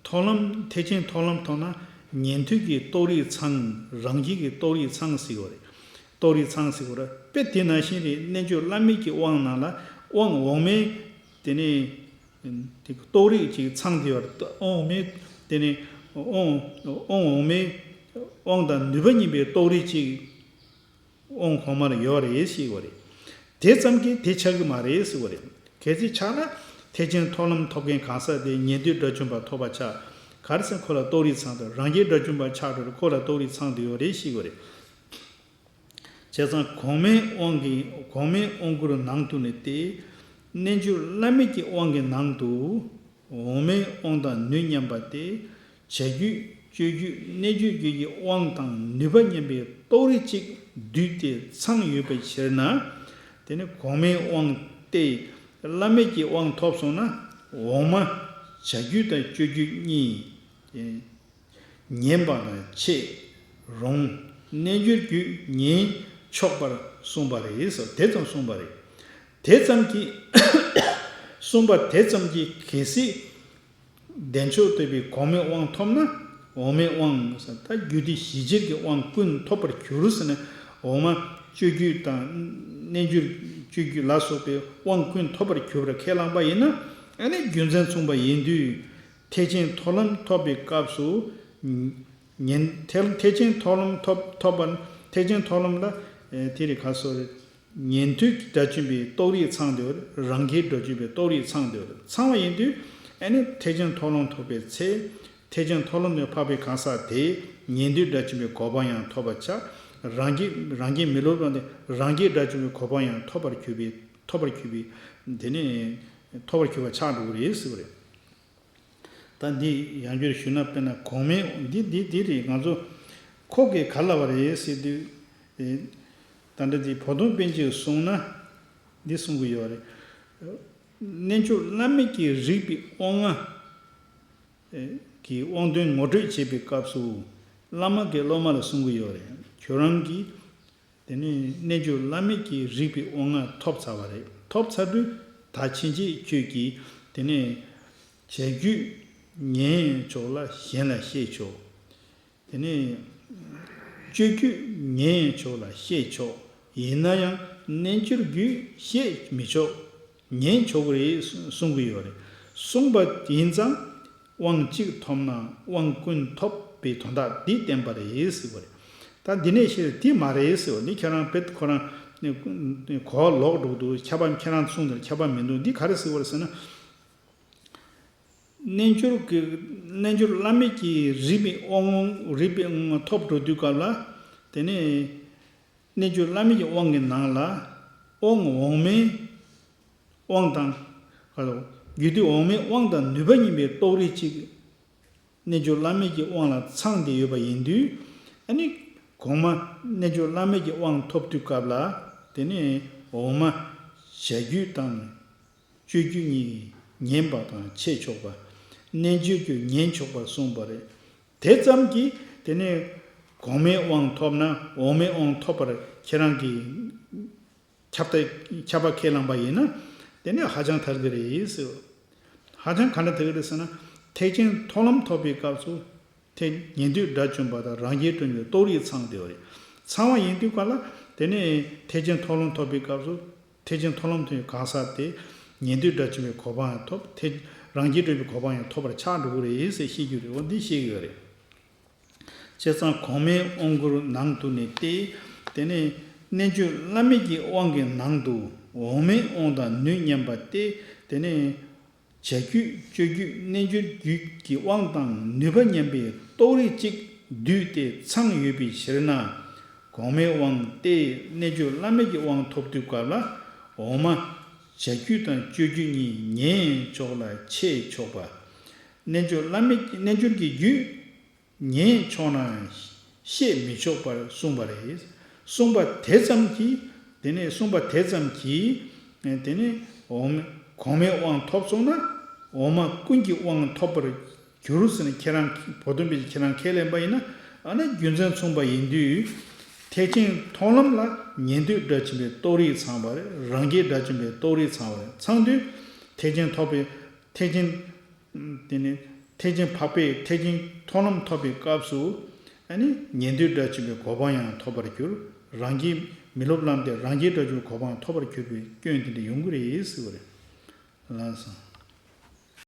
མཐོང་ལམ་ཐེག་ཆེན་མཐོང་ལམ་ཐོབ་ན་ཉན་ཐོས་ཀྱི་རྟོགས་རིགས་ཚང་། རང་རྒྱལ་གྱི་རྟོགས་རིགས་ཚང་ཟེར་བ་རེད། རྟོགས་རིགས་ཚང་ཟེར་བ་རེད། དཔེ་དེ་ནང་བཞིན་རེད། རྣལ་འབྱོར་བླ་མེད་ཀྱི་དབང་ནང་ལ་དབང་འོག་མའི་དེ་ནས་དེ་རྟོགས་རིགས་ཅིག་ཚང་བསྡད་པ་རེད། དབང་འོག་མའི་དེ་ནས་དབང་དབང་འོག་མའི་དབང་དང་ནུས་པ་གཉིས་པའི་རྟོགས་རིགས་ཅིག་དབང་གོང་མར་ཡོད་རེད་ཞེས་པ་རེད། དེ་ཙམ་གྱིས་དེ་ཆགས་ཀྱི་མ་རེད་ཟེར་བ་རེད། གལ་སྲིད་ཆགས་ན་ཐེག་ཆེན་མཐོང་ལམ་ཐོབ་མཁན་གང་ཟག་དེ་ཉན་ཐོས་དགྲ་བཅོམ་པ་ཐོབ་པ་ཆགས། ག་རེ་ཟེར་ཁོ་ལ་རྟོགས་རིགས་ཚང་དུས་རང་རྒྱལ་དགྲ་བཅོམ་པ་ཆགས་འགྲོ་རེད། ཁོ་ལ་རྟོགས་རིགས་ཚང་དུ་ཡོད་རེད་ཞེས་པ་རེད། བྱས་ཙང་གོང་མའི་དབང་གིས་གོང་མའི་དབང་བསྐུར་ནང་དུ་ནི་སྟེ། རྣལ་འབྱོར་བླ་མེད་ཀྱི་དབང་གི་ནང་དུ་འོག་མའི་དབང་དང་ནུས་མཉམ་པ་སྟེ། བྱ་རྒྱུད་སྤྱོད་རྒྱུད་རྣལ་འབྱོར་རྒྱུད་ཀྱི་དབང་དང་ནུས་པ་མཉམ་པའི་རྟོགས་རིགས་གཅིག་བསྡུས་ཏེ་ཚང་ཡོད་པའི་ཕྱིར་ན། དེ་ནི་གོང་མའི་དབང་སྟེ། བླ་མེད་ཀྱི་དབང་ཐོབ་སོང་ན་འོག་མ་བྱ་རྒྱུད་དང་སྤྱོད་རྒྱུད་གཉིས། ཉན་པ་དང་ཆད་རུང་རྣལ་འབྱོར་རྒྱུད་ཉན་ཆོག་པར་གསུངས་པ་རེད་ཟེར། དེ་ཙམ་གསུངས་པ་རེད། དེ་ཙམ་གྱིས་གསུངས་པ་དེ་ཙམ་གྱིས་གལ་སྲིད་བདེ་མཆོག་ལྟ་བུའི་གོང་མའི་དབང་ཐོབ་ན་འོག་མའི་དབང་ཟེར། ད་རྒྱུད་སྡེ་ཞི་བྱེད་ཀྱི་དབང་ཀུན་ཐོབ་པར་གྱུར་ཟེར་ནས་འོག་མ་སྤྱོད་རྒྱུད་དང་རྣལ་འབྱོར་སྤྱོད་རྒྱུད་ལ་སོགས་པའི་དབང་ཀུན་ཐོབ་པར་གྱུར་པར་ཁས་བླངས་པ་ཡིན་ན། ཨ་ནི་རྒྱུ་མཚན་མཚུངས་པ་ཡིན་དུས། ཐེག་ཆེན་མཐོང་ལམ་ཐོབ་པའི་སྐབས་སུ། ཉན་ཐེག་ཐེག་ཆེན་མཐོང་ལམ་ཐོབ་ཐོབ་པ། ཐེག་ཆེན་མཐོང་ལམ་ལ་ཨེ་དེ་རེད་ག་སོ་རེད། ཉན་ཐོས་ཀྱི་དགྲ་བཅོམ་པའི་རྟོགས་རིགས་ཚང་སྟེ་ཡོད་རེད། རང་རྒྱལ་དགྲ་བཅོམ་པའི་རྟོགས་རིགས་ཚང་སྟེ་ཡོད་རེད། ཚང་བ་ཡིན་དུས་ཨ་ནི་ཐེག་ཆེན་མཐོང་ལམ་ཐོབ་པའི་ཚེ། ཐེག་ཆེན་མཐོང་ལམ་ནས་འཕགས་པའི་གང་ཟག་དེས་ཉན་ཐོས་དགྲ་བཅོམ་པའི་གོ་འཕང་ཡང་ཐོབ་པར་བྱ། རང་རྒྱལ་རང་རྒྱལ་མི་སློབ་པ་དེ་རང་རྒྱལ་དགྲ་བཅོམ་པའི་གོ་འཕང་ཡང་ཐོབ་པར་གྱུར་པའི་ཐོབ་པར་གྱུར་པའི་དེ་ནས་ཐོབ་པར་གྱུར་པ་ཆགས་འགྲོ་གི་རེད་ཟེར་བ་རེད། ད་འདི་ཡང་བསྐྱར་ཞུས་ན། དཔེར་ན་གོང་མའི་འདི་འདི་འདི་རེད། ང་ཚོ་ཁོ་གིས་ག་ལབ་པ་རེད་ཟེར་དུས། ཨེ། ད་ལྟ་འདི་བོ་དོང་པཎ་ཆེན་གསུངས་ན་འདི་གསུང་གི་ཡོད་རེད། རྣལ་འབྱོར་བླ་མེད་ཀྱི་རིགས་པའི་དབང་ལྔ་ཨེ་གི་དབང་དོན་ངོ་སྤྲོད་བྱེད་པའི་སྐབས་སུ། བླ་མ་གིས་སློབ་མ་ལ་གསུང་གི་ཡོད་རེད། ཁྱོད་རང་གིས་དེ་ནས་རྣལ་འབྱོར་བླ་མེད་ཀྱི་རིགས་པའི་དབང་ལྔ་ཐོབ་ཚར་བ་རེད། ཐོབ་ཚར་དུས་ད་ཕྱིན་ཆད་ཁྱོད་ཀྱིས་དེ་ནས་བྱ་རྒྱུད་ཉན་ཆོག་ལ་གཞན་ལ་བཤད་ཆོག་དེ་ནས་སྤྱོད་རྒྱུད་ཉན་ཆོག་ལ་བཤད་ཆོག་ཡིན་ན་ཡང་རྣལ་འབྱོར་རྒྱུད་བཤད་མི་ཆོག་ཉན་ཆོག་གི་རེད་གསུང་གི་ཡོད་རེད། གསུངས་པ་ཡིན་ཙང་། དབང་གཅིག་ཐོབ་ན་དབང་ཀུན་ཐོབ་པའི་དོན་དག་འདི་བསྟན་པ་རེད་ཟེར་བ་རེད། ད་འདི་ནས་བཤད་དེ་མ་རེད་ཟེར་བ་འདི་ཁྱེད་རང་བེད་ཁོ་རང་གོ་ལོག་འགྲོ་འདུག་ཁྱབ་པ་ཁྱེད་རང་གསུང་དེར་ཁྱབ་པ་མི་འདུག་འདི་ག་རེ་ཟེར་བ་རེད་ཟེར་ན། རྣལ་འབྱོར་གྱི་རྣལ་འབྱོར་བླ་མེད་ཀྱི་རིགས་པའི་དབང་རིགས་པའི་དབང་ཐོབ་འགྲོ་དུས་སྐབས་ལ། དེ་ནས་རྣལ་འབྱོར་བླ་མེད་ཀྱི་དབང་གི་ནང་ལ་དབང་འོག་མའི་དབང་དང་། རྒྱུད་སྡེ་འོག་མའི་དབང་དང་ནུས་པ་གཉིས་པའི་རྟོགས་རིགས་གཅིག་རྣལ་འབྱོར་བླ་མེད་ཀྱི་དབང་ལ་ཚང་སྟེ་ཡོད་པ་ཡིན་དུས། ཨ་ནི་གོང་མ་རྣལ་འབྱོར་བླ་མེད་ཀྱི་དབང་ཐོབ་དུས་སྐབས་ལ། དེ་ནས་འོག་མ་བྱ་རྒྱུད་དང་སྤྱོད་རྒྱུད་གཉིས་ཉན་པ་དང་འཆད་ཆོག་པ། རྣལ་འབྱོར་རྒྱུད་ཉན་ཆོག་པར་གསུངས་པ་རེད། དེ་ཙམ་གྱིས་དེ་ནས་གོང་མའི་དབང་ཐོབ་ན་འོག་མའི་དབང་ཐོབ་པར་ཁྱེད་རང་གིས་ཁྱབ་ད་ཁྱབ་པ་ཁས་བླངས་པ་ཡིན་ན། དེ་ནས་ཧ་ཅང་ཐལ་གྱི་རེད་ཟེར། ཧ་ཅང་ག་འདྲ་ཐལ་གྱི་རེད་ཟེར་ན། ཐེག་ཆེན་མཐོང་ལམ་ཐོབ་པའི་སྐབས་སུ། ཐེག་ཉན་ཐོས་དགྲ་བཅོམ་པ་དང་རང་རྒྱལ་དགྲ་བཅོམ་པའི་རྟོགས་རིགས་ཚང་བསྡད་པ་རེད། ཚང་བ་ཡིན་དུས་ག་ལ། དེ་ནས་ཐེག་ཆེན་མཐོང་ལམ་ཐོབ་པའི་སྐབས་སུ། ཐེག་ཆེན་མཐོང་ལམ་ཐོབ་པའི་གང་ཟག་དེ་ཉན་ཐོས་དགྲ་བཅོམ་པའི་གོ་འཕང་ཡང་ཐོབ། ཐེག་རང་རྒྱལ་དགྲ་བཅོམ་པའི་གོ་འཕང་ཡང་ཐོབ་པར་ཆགས་འགྲོ་གི་རེད་ཟེར་བཤད་རྒྱུ་རེད། འོ་འདི་བཤད་ཀྱི་ཡོད་རེད། བྱས་ཙང་གོང་མའི་དབང་བསྐུར་ནང་དུ་ནི་སྟེ། དེ་ནས་རྣལ་འབྱོར་བླ་མེད་ཀྱི་དབང་གི་ནང་དུ་འོག་མའི་དབང་དང་ནུས་མཉམ་པ་སྟེ། དེ་ནས་བྱ་རྒྱུད་སྤྱོད་རྒྱུད་རྣལ་འབྱོར་རྒྱུད་ཀྱི་དབང་དང་ནུས་པ་མཉམ་པའི་རྟོགས་རིགས་གཅིག་བསྡུས་ཏེ་ཚང་ཡོད་པའི་ཕྱིར་ན། གོང་མའི་དབང་སྟེ་རྣལ་འབྱོར་བླ་མེད་ཀྱི་དབང་ཐོབ་དུས་སྐབས་ལ། འོག་མ་བྱ་རྒྱུད་དང་སྤྱོད་རྒྱུད་གཉིས་ཉན་ཆོག་ལ་འཆད་ཆོག་པ། རྣལ་འབྱོར་བླ་མེད་རྣལ་འབྱོར་གྱི་རྒྱུད་ཉན་ཆོག་ན་བཤད་མི་ཆོག་པར་གསུངས་པ་རེད། གསུངས་པ་དེ་ཙམ་གྱིས། དེ་ནས་གསུངས་པ་དེ་ཙམ་གྱིས། དེ་ནས་འོག་མ་གོང་མའི་དབང་ཐོབ་སོང་ན་འོག་མ་ཀུན་གྱི་དབང་ཐོབ་པར་གྱུར་ཟེར་ནས་ཁྱེད་རང་བོ་དོན་པས་ཁྱེད་རང་ཁས་ལེན་པ་ཡིན་ན། ཨ་ནི་རྒྱུ་མཚན་མཚུངས་པ་ཡིན་དུས། ཐེག་ཆེན་མཐོང་ལམ་ལ་ཉན་ཐོས་དགྲ་བཅོམ་པའི་རྟོགས་རིགས་ཚང་བ་རེད། རང་རྒྱལ་དགྲ་བཅོམ་པའི་རྟོགས་རིགས་ཚང་བ་རེད། ཚང་དུས་ཐེག་ཆེན་ཐོབ་པའི་ཐེག་ཆེན། དེ་ནས་ཐེག་ཆེན་འཕགས་པའི་ཐེག་ཆེན་མཐོང་ལམ་ཐོབ་པའི་སྐབས་སུ། ཨ་ནི་ཉན་ཐོས་དགྲ་བཅོམ་པའི་གོ་འཕང་ཡང་ཐོབ་པར་འགྱུར། རང་རྒྱལ་མི་སློབ་ལམ་དེ་རང་རྒྱལ་དགྲ་བཅོམ་པའི་གོ་འཕང་ཐོབ་པར་འགྱུར་བའི་སྐྱོན་དེ་འདྲ་ཡོང་གི་རེད་ཟེར་བ་རེད། ལགས་སོ།